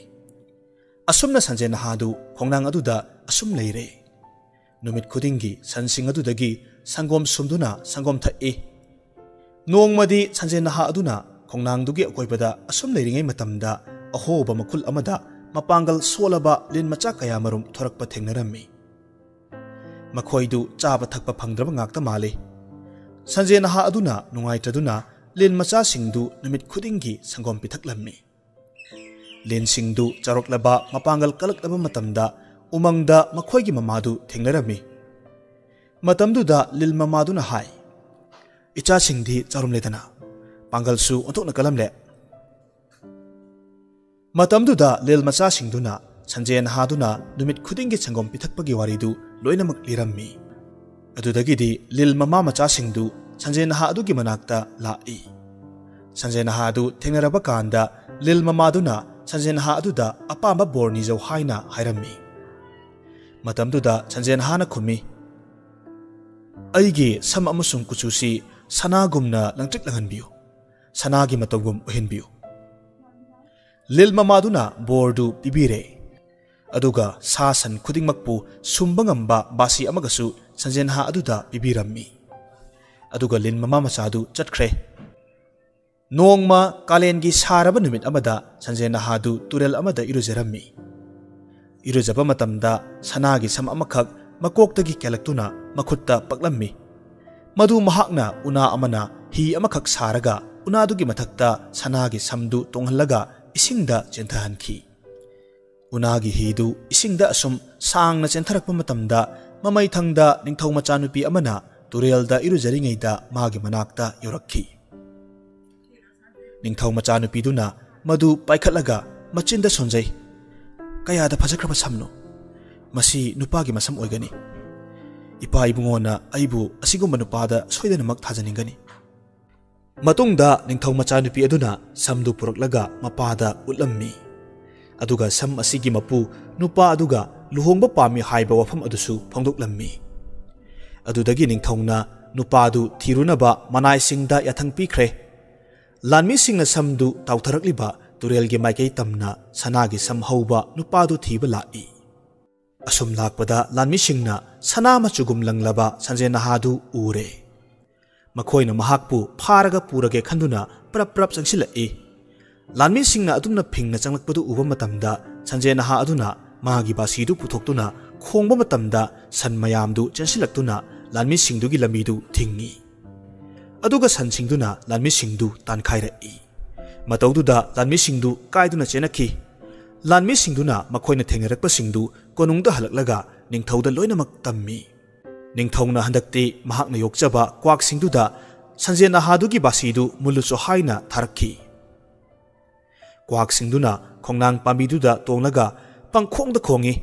ꯑꯁꯨꯝꯅ ꯁꯟꯖꯦꯟ ꯅꯍꯥꯗꯨ ꯈꯣꯡꯅꯥꯡ ꯑꯗꯨꯗ ꯑꯁꯨꯝ ꯂꯩꯔꯦ꯫ ꯅꯨꯃꯤꯠ ꯈꯨꯗꯤꯡꯒꯤ ꯁꯟꯁꯤꯡ ꯑꯗꯨꯗꯒꯤ ꯁꯪꯒꯣꯝ ꯁꯨꯝꯗꯨꯅ ꯁꯪꯒꯣꯝ ꯊꯛꯏ꯫ ꯅꯣꯡꯃꯗꯤ ꯁꯟꯖꯦꯟ ꯅꯍꯥ ꯑꯗꯨꯅ ꯈꯣꯡꯅꯥꯡꯗꯨꯒꯤ ꯑꯀꯣꯏꯕꯗ ꯑꯁꯨꯝ ꯂꯩꯔꯤꯉꯩ ꯃꯇꯝꯗ ꯑꯍꯣꯕ ꯃꯈꯨꯜ ꯑꯃꯗ ꯃꯄꯥꯡꯒꯜ ꯁꯣꯜꯂꯕ ꯂꯤꯟ ꯃꯆꯥ ꯀꯌꯥꯃꯔꯨꯝ ꯊꯣꯔꯛꯄ ꯊꯦꯡꯅꯔꯝꯃꯤ꯫ ꯃꯈꯣꯏꯗꯨ ꯆꯥꯕ ꯊꯛꯄ ꯐꯪꯗ꯭ꯔꯕ ꯉꯥꯛꯇ ꯃꯥꯜꯂꯤ꯫ ꯁꯟꯖꯦꯟ ꯅꯍꯥ ꯑꯗꯨꯅ ꯅꯨꯡꯉꯥꯏꯇ꯭ꯔꯗꯨꯅ ꯂꯤꯟ ꯃꯆꯥꯁꯤꯡꯗꯨ ꯅꯨꯃꯤꯠ ꯈꯨꯗꯤꯡꯒꯤ ꯁꯪꯒꯣꯝ ꯄꯤꯊꯛꯂꯝꯃꯤ꯫ ꯂꯤꯟꯁꯤꯡꯗꯨ ꯆꯥꯎꯔꯛꯂꯕ, ꯃꯄꯥꯡꯒꯜ ꯀꯜꯂꯛꯂꯕ ꯃꯇꯝꯗ ꯎꯃꯪꯗ ꯃꯈꯣꯏꯒꯤ ꯃꯃꯥꯗꯨ ꯊꯦꯡꯅꯔꯝꯃꯤ꯫ ꯃꯇꯝꯗꯨꯗ ꯂꯤꯟ ꯃꯃꯥꯗꯨꯅ ꯍꯥꯏ, "ꯏꯆꯥꯁꯤꯡꯗꯤ ꯆꯥꯎꯔꯝꯂꯦꯗꯅ, ꯄꯥꯡꯒꯜꯁꯨ ꯑꯣꯟꯊꯣꯛꯅ ꯀꯜꯂꯝꯂꯦ꯫" ꯃꯇꯝꯗꯨꯗ ꯂꯤꯟ ꯃꯆꯥꯁꯤꯡꯗꯨꯅ ꯁꯟꯖꯦꯟ ꯅꯍꯥꯗꯨꯅ ꯅꯨꯃꯤꯠ ꯈꯨꯗꯤꯡꯒꯤ ꯁꯪꯒꯣꯝ ꯄꯤꯊꯛꯄꯒꯤ ꯋꯥꯔꯤꯗꯨ ꯂꯣꯏꯅꯃꯛ ꯂꯤꯔꯝꯃꯤ꯫ ꯑꯗꯨꯗꯒꯤꯗꯤ ꯂꯤꯟ ꯃꯃꯥ ꯃꯆꯥꯁꯤꯡꯗꯨ ꯁꯟꯖꯦꯟ ꯅꯍꯥ ꯑꯗꯨꯒꯤ ꯃꯅꯥꯛꯇ ꯂꯥꯛꯏ꯫ ꯁꯟꯖꯦꯟ ꯅꯍꯥ ꯑꯗꯨ ꯊꯦꯡꯅꯔꯕ ꯀꯥꯟꯗ ꯂꯤꯟ ꯃꯃꯥꯗꯨꯅ ꯁꯟꯖꯦꯟ ꯅꯍꯥ ꯑꯗꯨꯗ ꯑꯄꯥꯝꯕ ꯕꯣꯔ ꯅꯤꯖꯧ ꯍꯥꯏꯅ ꯍꯥꯏꯔꯝꯃꯤ꯫ ꯃꯇꯝꯗꯨꯗ ꯁꯟꯖꯦꯟ ꯅꯍꯥꯅ ꯈꯨꯝꯃꯤ, "ꯑꯩꯒꯤ ꯁꯝ ꯑꯃꯁꯨꯡ ꯀꯨꯆꯨꯁꯤ ꯁꯅꯥꯒꯨꯝꯅ ꯂꯪꯇ꯭ꯔꯤꯛ ꯂꯪꯍꯟꯕꯤꯌꯨ, ꯁꯅꯥꯒꯤ ꯃꯇꯧꯒꯨꯝ ꯑꯣꯏꯍꯟꯕꯤꯌꯨ꯫" ꯂꯤꯟ ꯃꯃꯥꯗꯨꯅ ꯕꯣꯔꯗꯨ ꯄꯤꯕꯤꯔꯦ꯫ ꯑꯗꯨꯒ ꯁꯥ ꯁꯟ ꯈꯨꯗꯤꯡꯃꯛꯄꯨ ꯁꯨꯝꯕ ꯉꯝꯕ ꯕꯥꯁꯤ ꯑꯃꯒꯁꯨ ꯁꯟꯖꯦꯟ ꯅꯍꯥ ꯑꯗꯨꯗ ꯄꯤꯕꯤꯔꯝꯃꯤ꯫ ꯑꯗꯨꯒ ꯂꯤꯟ ꯃꯃꯥ ꯃꯆꯥꯗꯨ ꯆꯠꯈ꯭ꯔꯦ꯫ ꯅꯣꯡꯃ ꯀꯥꯂꯦꯟꯒꯤ ꯁꯥꯔꯕ ꯅꯨꯃꯤꯠ ꯑꯃꯗ ꯁꯟꯖꯦꯟ ꯅꯍꯥꯗꯨ ꯇꯨꯔꯦꯜ ꯑꯃꯗ ꯏꯔꯨꯖꯔꯝꯃꯤ꯫ ꯏꯔꯨꯖꯕ ꯃꯇꯝꯗ ꯁꯅꯥꯒꯤ ꯁꯝ ꯑꯃꯈꯛ ꯃꯀꯣꯛꯇꯒꯤ ꯀꯦꯜꯂꯛꯇꯨꯅ ꯃꯈꯨꯠꯇ ꯄꯛꯂꯝꯃꯤ꯫ ꯃꯗꯨ ꯃꯍꯥꯛꯅ ꯎꯅꯥ ꯑꯃꯅ ꯍꯤ ꯑꯃꯈꯛ ꯁꯥꯔꯒ ꯎꯅꯥꯗꯨꯒꯤ ꯃꯊꯛꯇ ꯁꯅꯥꯒꯤ ꯁꯝꯗꯨ ꯇꯣꯡꯍꯜꯂꯒ ꯏꯁꯤꯡꯗ ꯆꯦꯟꯊꯍꯟꯈꯤ꯫ ꯎꯅꯥꯒꯤ ꯍꯤꯗꯨ ꯏꯁꯤꯡꯗ ꯑꯁꯨꯝ ꯁꯥꯡꯅ ꯆꯦꯟꯊꯔꯛꯄ ꯃꯇꯝꯗ, ꯃꯃꯩꯊꯪꯗ ꯅꯤꯡꯊꯧ ꯃꯆꯥꯅꯨꯄꯤ ꯑꯃꯅ ꯇꯨꯔꯦꯜꯗ ꯏꯔꯨꯖꯔꯤꯉꯩꯗ ꯃꯥꯒꯤ ꯃꯅꯥꯛꯇ ꯌꯧꯔꯛꯈꯤ꯫ ꯅꯤꯡꯊꯧ ꯃꯆꯥꯅꯨꯄꯤꯗꯨꯅ ꯃꯗꯨ ꯄꯥꯏꯈꯠꯂꯒ ꯃꯆꯤꯟꯗ ꯁꯣꯟꯖꯩ, "ꯀꯌꯥꯗ ꯐꯖꯈ꯭ꯔꯕ ꯁꯝꯅꯣ! ꯃꯁꯤ ꯅꯨꯄꯥꯒꯤ ꯃꯁꯝ ꯑꯣꯏꯒꯅꯤ꯫ ꯏꯄꯥ ꯏꯕꯨꯡꯉꯣꯅ ꯑꯩꯕꯨ ꯑꯁꯤꯒꯨꯝꯕ ꯅꯨꯄꯥꯗ ꯁꯣꯏꯗꯅꯃꯛ ꯊꯥꯖꯅꯤꯡꯒꯅꯤ꯫" ꯃꯇꯨꯡꯗ ꯅꯤꯡꯊꯧ ꯃꯆꯥꯅꯨꯄꯤ ꯑꯗꯨꯅ ꯁꯝꯗꯨ ꯄꯨꯔꯛꯂꯒ ꯃꯄꯥꯗ ꯎꯠꯂꯝꯃꯤ꯫ ꯑꯗꯨꯒ ꯁꯝ ꯑꯁꯤꯒꯤ ꯃꯄꯨ ꯅꯨꯄꯥ ꯑꯗꯨꯒ ꯂꯨꯍꯣꯡꯕ ꯄꯥꯝꯃꯤ ꯍꯥꯏꯕ ꯋꯥꯐꯝ ꯑꯗꯨꯁꯨ ꯐꯣꯡꯗꯣꯛꯂꯝꯃꯤ꯫ ꯑꯗꯨꯗꯒꯤ ꯅꯤꯡꯊꯧꯅ ꯅꯨꯄꯥꯗꯨ ꯊꯤꯔꯨꯅꯕ ꯃꯅꯥꯏꯁꯤꯡꯗ ꯌꯥꯊꯪ ꯄꯤꯈ꯭ꯔꯦ꯫ ꯂꯥꯟꯃꯤꯁꯤꯡꯅ ꯁꯝꯗꯨ ꯇꯥꯎꯊꯔꯛꯂꯤꯕ ꯇꯨꯔꯦꯜꯒꯤ ꯃꯥꯏꯀꯩ ꯇꯝꯅ ꯁꯅꯥꯒꯤ ꯁꯝ ꯍꯧꯕ ꯅꯨꯄꯥꯗꯨ ꯊꯤꯕ ꯂꯥꯛꯏ꯫ ꯑꯁꯨꯝ ꯂꯥꯛꯄꯗ ꯂꯥꯟꯃꯤꯁꯤꯡꯅ ꯁꯅꯥ ꯃꯆꯨꯒꯨꯝ ꯂꯪꯂꯕ ꯁꯟꯖꯦꯟ ꯅꯍꯥꯗꯨ ꯎꯔꯦ꯫ ꯃꯈꯣꯏꯅ ꯃꯍꯥꯛꯄꯨ ꯐꯥꯔꯒ ꯄꯨꯔꯒꯦ ꯈꯟꯗꯨꯅ ꯄ꯭ꯔꯞ ꯄ꯭ꯔꯞ ꯆꯪꯁꯤꯜꯂꯛꯏ꯫ ꯂꯥꯟꯃꯤꯁꯤꯡꯅ ꯑꯗꯨꯝꯅ ꯐꯤꯡꯅ ꯆꯪꯂꯛꯄꯗꯨ ꯎꯕ ꯃꯇꯝꯗ ꯁꯟꯖꯦꯟ ꯅꯍꯥ ꯑꯗꯨꯅ ꯃꯥꯒꯤ ꯕꯥꯁꯤꯗꯨ ꯄꯨꯊꯣꯛꯇꯨꯅ ꯈꯣꯡꯕ ꯃꯇꯝꯗ ꯁꯟ ꯃꯌꯥꯝꯗꯨ ꯆꯦꯟꯁꯤꯜꯂꯛꯇꯨꯅ ꯂꯥꯟꯃꯤꯁꯤꯡꯗꯨꯒꯤ ꯂꯝꯕꯤꯗꯨ ꯊꯤꯡꯏ꯫ ꯑꯗꯨꯒ ꯁꯟꯁꯤꯡꯗꯨꯅ ꯂꯥꯟꯃꯤꯁꯤꯡꯗꯨ ꯇꯥꯟꯈꯥꯏꯔꯛꯏ꯫ ꯃꯇꯧꯗꯨꯗ ꯂꯥꯟꯃꯤꯁꯤꯡꯗꯨ ꯀꯥꯏꯗꯨꯅ ꯆꯦꯟꯅꯈꯤ꯫ ꯂꯥꯟꯃꯤꯁꯤꯡꯗꯨꯅ ꯃꯈꯣꯏꯅ ꯊꯦꯡꯅꯔꯛꯄꯁꯤꯡꯗꯨ ꯀꯣꯅꯨꯡꯗ ꯍꯜꯂꯛꯂꯒ ꯅꯤꯡꯊꯧꯗ ꯂꯣꯏꯅꯃꯛ ꯇꯝꯃꯤ꯫ ꯅꯤꯡꯊꯧꯅ ꯍꯟꯗꯛꯇꯤ ꯃꯍꯥꯛꯅ ꯌꯣꯛꯆꯕ ꯀ꯭ꯋꯥꯛꯁꯤꯡꯗꯨꯗ ꯁꯟꯖꯦꯟ ꯅꯍꯥꯗꯨꯒꯤ ꯕꯥꯁꯤꯗꯨ ꯃꯨꯜꯂꯨꯆꯣ ꯍꯥꯏꯅ ꯊꯥꯔꯛꯈꯤ꯫ ꯀ꯭ꯋꯥꯛꯁꯤꯡꯗꯨꯅ ꯈꯣꯡꯅꯥꯡ ꯄꯥꯝꯕꯤꯗꯨꯗ ꯇꯣꯡꯂꯒ ꯄꯪꯈꯣꯡꯗ ꯈꯣꯡꯏ꯫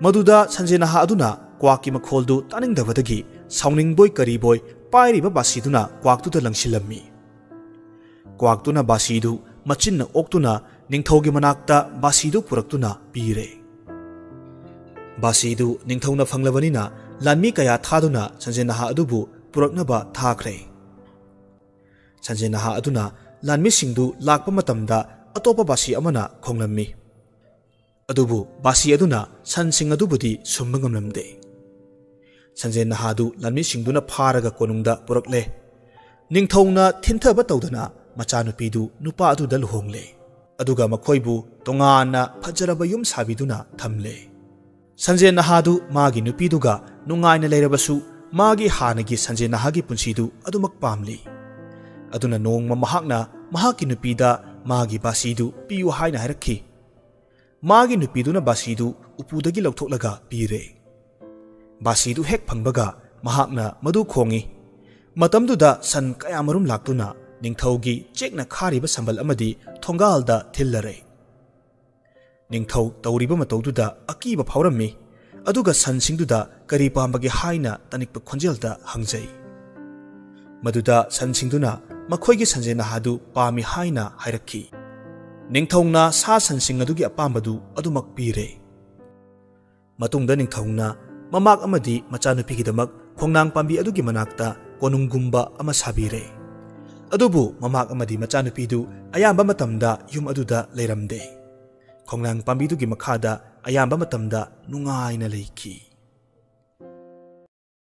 ꯃꯗꯨꯗ ꯁꯟꯖꯦꯟ ꯅꯍꯥ ꯑꯗꯨꯅ ꯀ꯭ꯋꯥꯛꯀꯤ ꯃꯈꯣꯜꯗꯨ ꯇꯥꯅꯤꯡꯗꯕꯗꯒꯤ ꯁꯥꯎꯅꯤꯡꯕꯣꯏ ꯀꯔꯤꯕꯣꯏ ꯄꯥꯏꯔꯤꯕ ꯕꯥꯁꯤꯗꯨꯅ ꯀ꯭ꯋꯥꯛꯇꯨꯗ ꯂꯪꯁꯤꯜꯂꯝꯃꯤ꯫ ꯀ꯭ꯋꯥꯛꯇꯨꯅ ꯕꯥꯁꯤꯗꯨ ꯃꯆꯤꯟꯅ ꯑꯣꯛꯇꯨꯅ ꯅꯤꯡꯊꯧꯒꯤ ꯃꯅꯥꯛꯇ ꯕꯥꯁꯤꯗꯨ ꯄꯨꯔꯛꯇꯨꯅ ꯄꯤꯔꯦ꯫ ꯕꯥꯁꯤꯗꯨ ꯅꯤꯡꯊꯧꯅ ꯐꯪꯂꯕꯅꯤꯅ ꯂꯥꯟꯃꯤ ꯀꯌꯥ ꯊꯥꯗꯨꯅ ꯁꯟꯖꯦꯟ ꯅꯍꯥ ꯑꯗꯨꯕꯨ ꯄꯨꯔꯛꯅꯕ ꯊꯥꯈ꯭ꯔꯦ꯫ ꯁꯟꯖꯦꯟ ꯅꯍꯥ ꯑꯗꯨꯅ ꯂꯥꯟꯃꯤꯁꯤꯡꯗꯨ ꯂꯥꯛꯄ ꯃꯇꯝꯗ ꯑꯇꯣꯞꯄ ꯕꯥꯁꯤ ꯑꯃꯅ ꯈꯣꯡꯂꯝꯃꯤ꯫ ꯑꯗꯨꯕꯨ ꯕꯥꯁꯤ ꯑꯗꯨꯅ ꯁꯟꯁꯤꯡ ꯑꯗꯨꯕꯨꯗꯤ ꯁꯨꯝꯕ ꯉꯝꯂꯝꯗꯦ꯫ ꯁꯟꯖꯦꯟ ꯅꯍꯥꯗꯨ ꯂꯥꯟꯃꯤꯁꯤꯡꯗꯨꯅ ꯐꯥꯔꯒ ꯀꯣꯅꯨꯡꯗ ꯄꯨꯔꯛꯂꯦ꯫ ꯅꯤꯡꯊꯧꯅ ꯊꯤꯟꯊꯕ ꯇꯧꯗꯅ ꯃꯆꯥꯅꯨꯄꯤꯗꯨ ꯅꯨꯄꯥ ꯑꯗꯨꯗ ꯂꯨꯍꯣꯡꯂꯦ꯫ ꯑꯗꯨꯒ ꯃꯈꯣꯏꯕꯨ ꯇꯣꯉꯥꯟꯅ ꯐꯖꯔꯕ ꯌꯨꯝ ꯁꯥꯕꯤꯗꯨꯅ ꯊꯝꯂꯦ꯫ ꯁꯟꯖꯦꯟ ꯅꯍꯥꯗꯨ ꯃꯥꯒꯤ ꯅꯨꯄꯤꯗꯨꯒ ꯅꯨꯡꯉꯥꯏꯅ ꯂꯩꯔꯕꯁꯨ ꯃꯥꯒꯤ ꯍꯥꯟꯅꯒꯤ ꯁꯟꯖꯦꯟ ꯅꯍꯥꯒꯤ ꯄꯨꯟꯁꯤꯗꯨ ꯑꯗꯨꯃꯛ ꯄꯥꯝꯂꯤ꯫ ꯑꯗꯨꯅ ꯅꯣꯡꯃ ꯃꯍꯥꯛꯅ ꯃꯍꯥꯛꯀꯤ ꯅꯨꯄꯤꯗ ꯃꯥꯒꯤ ꯕꯥꯁꯤꯗꯨ ꯄꯤꯌꯨ ꯍꯥꯏꯅ ꯍꯥꯏꯔꯛꯈꯤ꯫ ꯃꯥꯒꯤ ꯅꯨꯄꯤꯗꯨꯅ ꯕꯥꯁꯤꯗꯨ ꯎꯄꯨꯗꯒꯤ ꯂꯧꯊꯣꯛꯂꯒ ꯄꯤꯔꯦ꯫ ꯕꯥꯁꯤꯗꯨ ꯍꯦꯛ ꯐꯪꯕꯒ ꯃꯍꯥꯛꯅ ꯃꯗꯨ ꯈꯣꯡꯏ꯫ ꯃꯇꯝꯗꯨꯗ ꯁꯟ ꯀꯌꯥꯃꯔꯨꯝ ꯂꯥꯛꯇꯨꯅ ꯅꯤꯡꯊꯧꯒꯤ ꯆꯦꯛꯅ ꯈꯥꯔꯤꯕ ꯁꯝꯕꯜ ꯑꯃꯗꯤ ꯊꯣꯡꯒꯥꯜꯗ ꯊꯤꯜꯂꯔꯦ꯫ ꯅꯤꯡꯊꯧ ꯇꯧꯔꯤꯕ ꯃꯇꯧꯗꯨꯗ ꯑꯀꯤꯕ ꯐꯥꯎꯔꯝꯃꯤ꯫ ꯑꯗꯨꯒ ꯁꯟꯁꯤꯡꯗꯨꯗ ꯀꯔꯤ ꯄꯥꯝꯕꯒꯦ ꯍꯥꯏꯅ ꯇꯅꯤꯛꯄ ꯈꯣꯟꯖꯦꯜꯗ ꯍꯪꯖꯩ꯫ ꯃꯗꯨꯗ ꯁꯟꯁꯤꯡꯗꯨꯅ ꯃꯈꯣꯏꯒꯤ ꯁꯟꯖꯦꯟ ꯅꯍꯥꯗꯨ ꯄꯥꯝꯃꯤ ꯍꯥꯏꯅ ꯍꯥꯏꯔꯛꯈꯤ꯫ ꯅꯤꯡꯊꯧꯅ ꯁꯥ ꯁꯟꯁꯤꯡ ꯑꯗꯨꯒꯤ ꯑꯄꯥꯝꯕꯗꯨ ꯑꯗꯨꯃꯛ ꯄꯤꯔꯦ꯫ ꯃꯇꯨꯡꯗ ꯅꯤꯡꯊꯧꯅ ꯃꯃꯥꯛ ꯑꯃꯗꯤ ꯃꯆꯥꯅꯨꯄꯤꯒꯤꯗꯃꯛ ꯈꯣꯡꯅꯥꯡ ꯄꯥꯝꯕꯤ ꯑꯗꯨꯒꯤ ꯃꯅꯥꯛꯇ ꯀꯣꯅꯨꯡꯒꯨꯝꯕ ꯑꯃ ꯁꯥꯕꯤꯔꯦ꯫ ꯑꯗꯨꯕꯨ ꯃꯃꯥꯛ ꯑꯃꯗꯤ ꯃꯆꯥꯅꯨꯄꯤꯗꯨ ꯑꯌꯥꯝꯕ ꯃꯇꯝꯗ ꯌꯨꯝ ꯑꯗꯨꯗ ꯂꯩꯔꯝꯗꯦ꯫ ꯈꯣꯡꯅꯥꯡ ꯄꯥꯝꯕꯤꯗꯨꯒꯤ ꯃꯈꯥꯗ ꯑꯌꯥꯝꯕ ꯃꯇꯝꯗ ꯅꯨꯡꯉꯥꯏꯅ ꯂꯩꯈꯤ꯫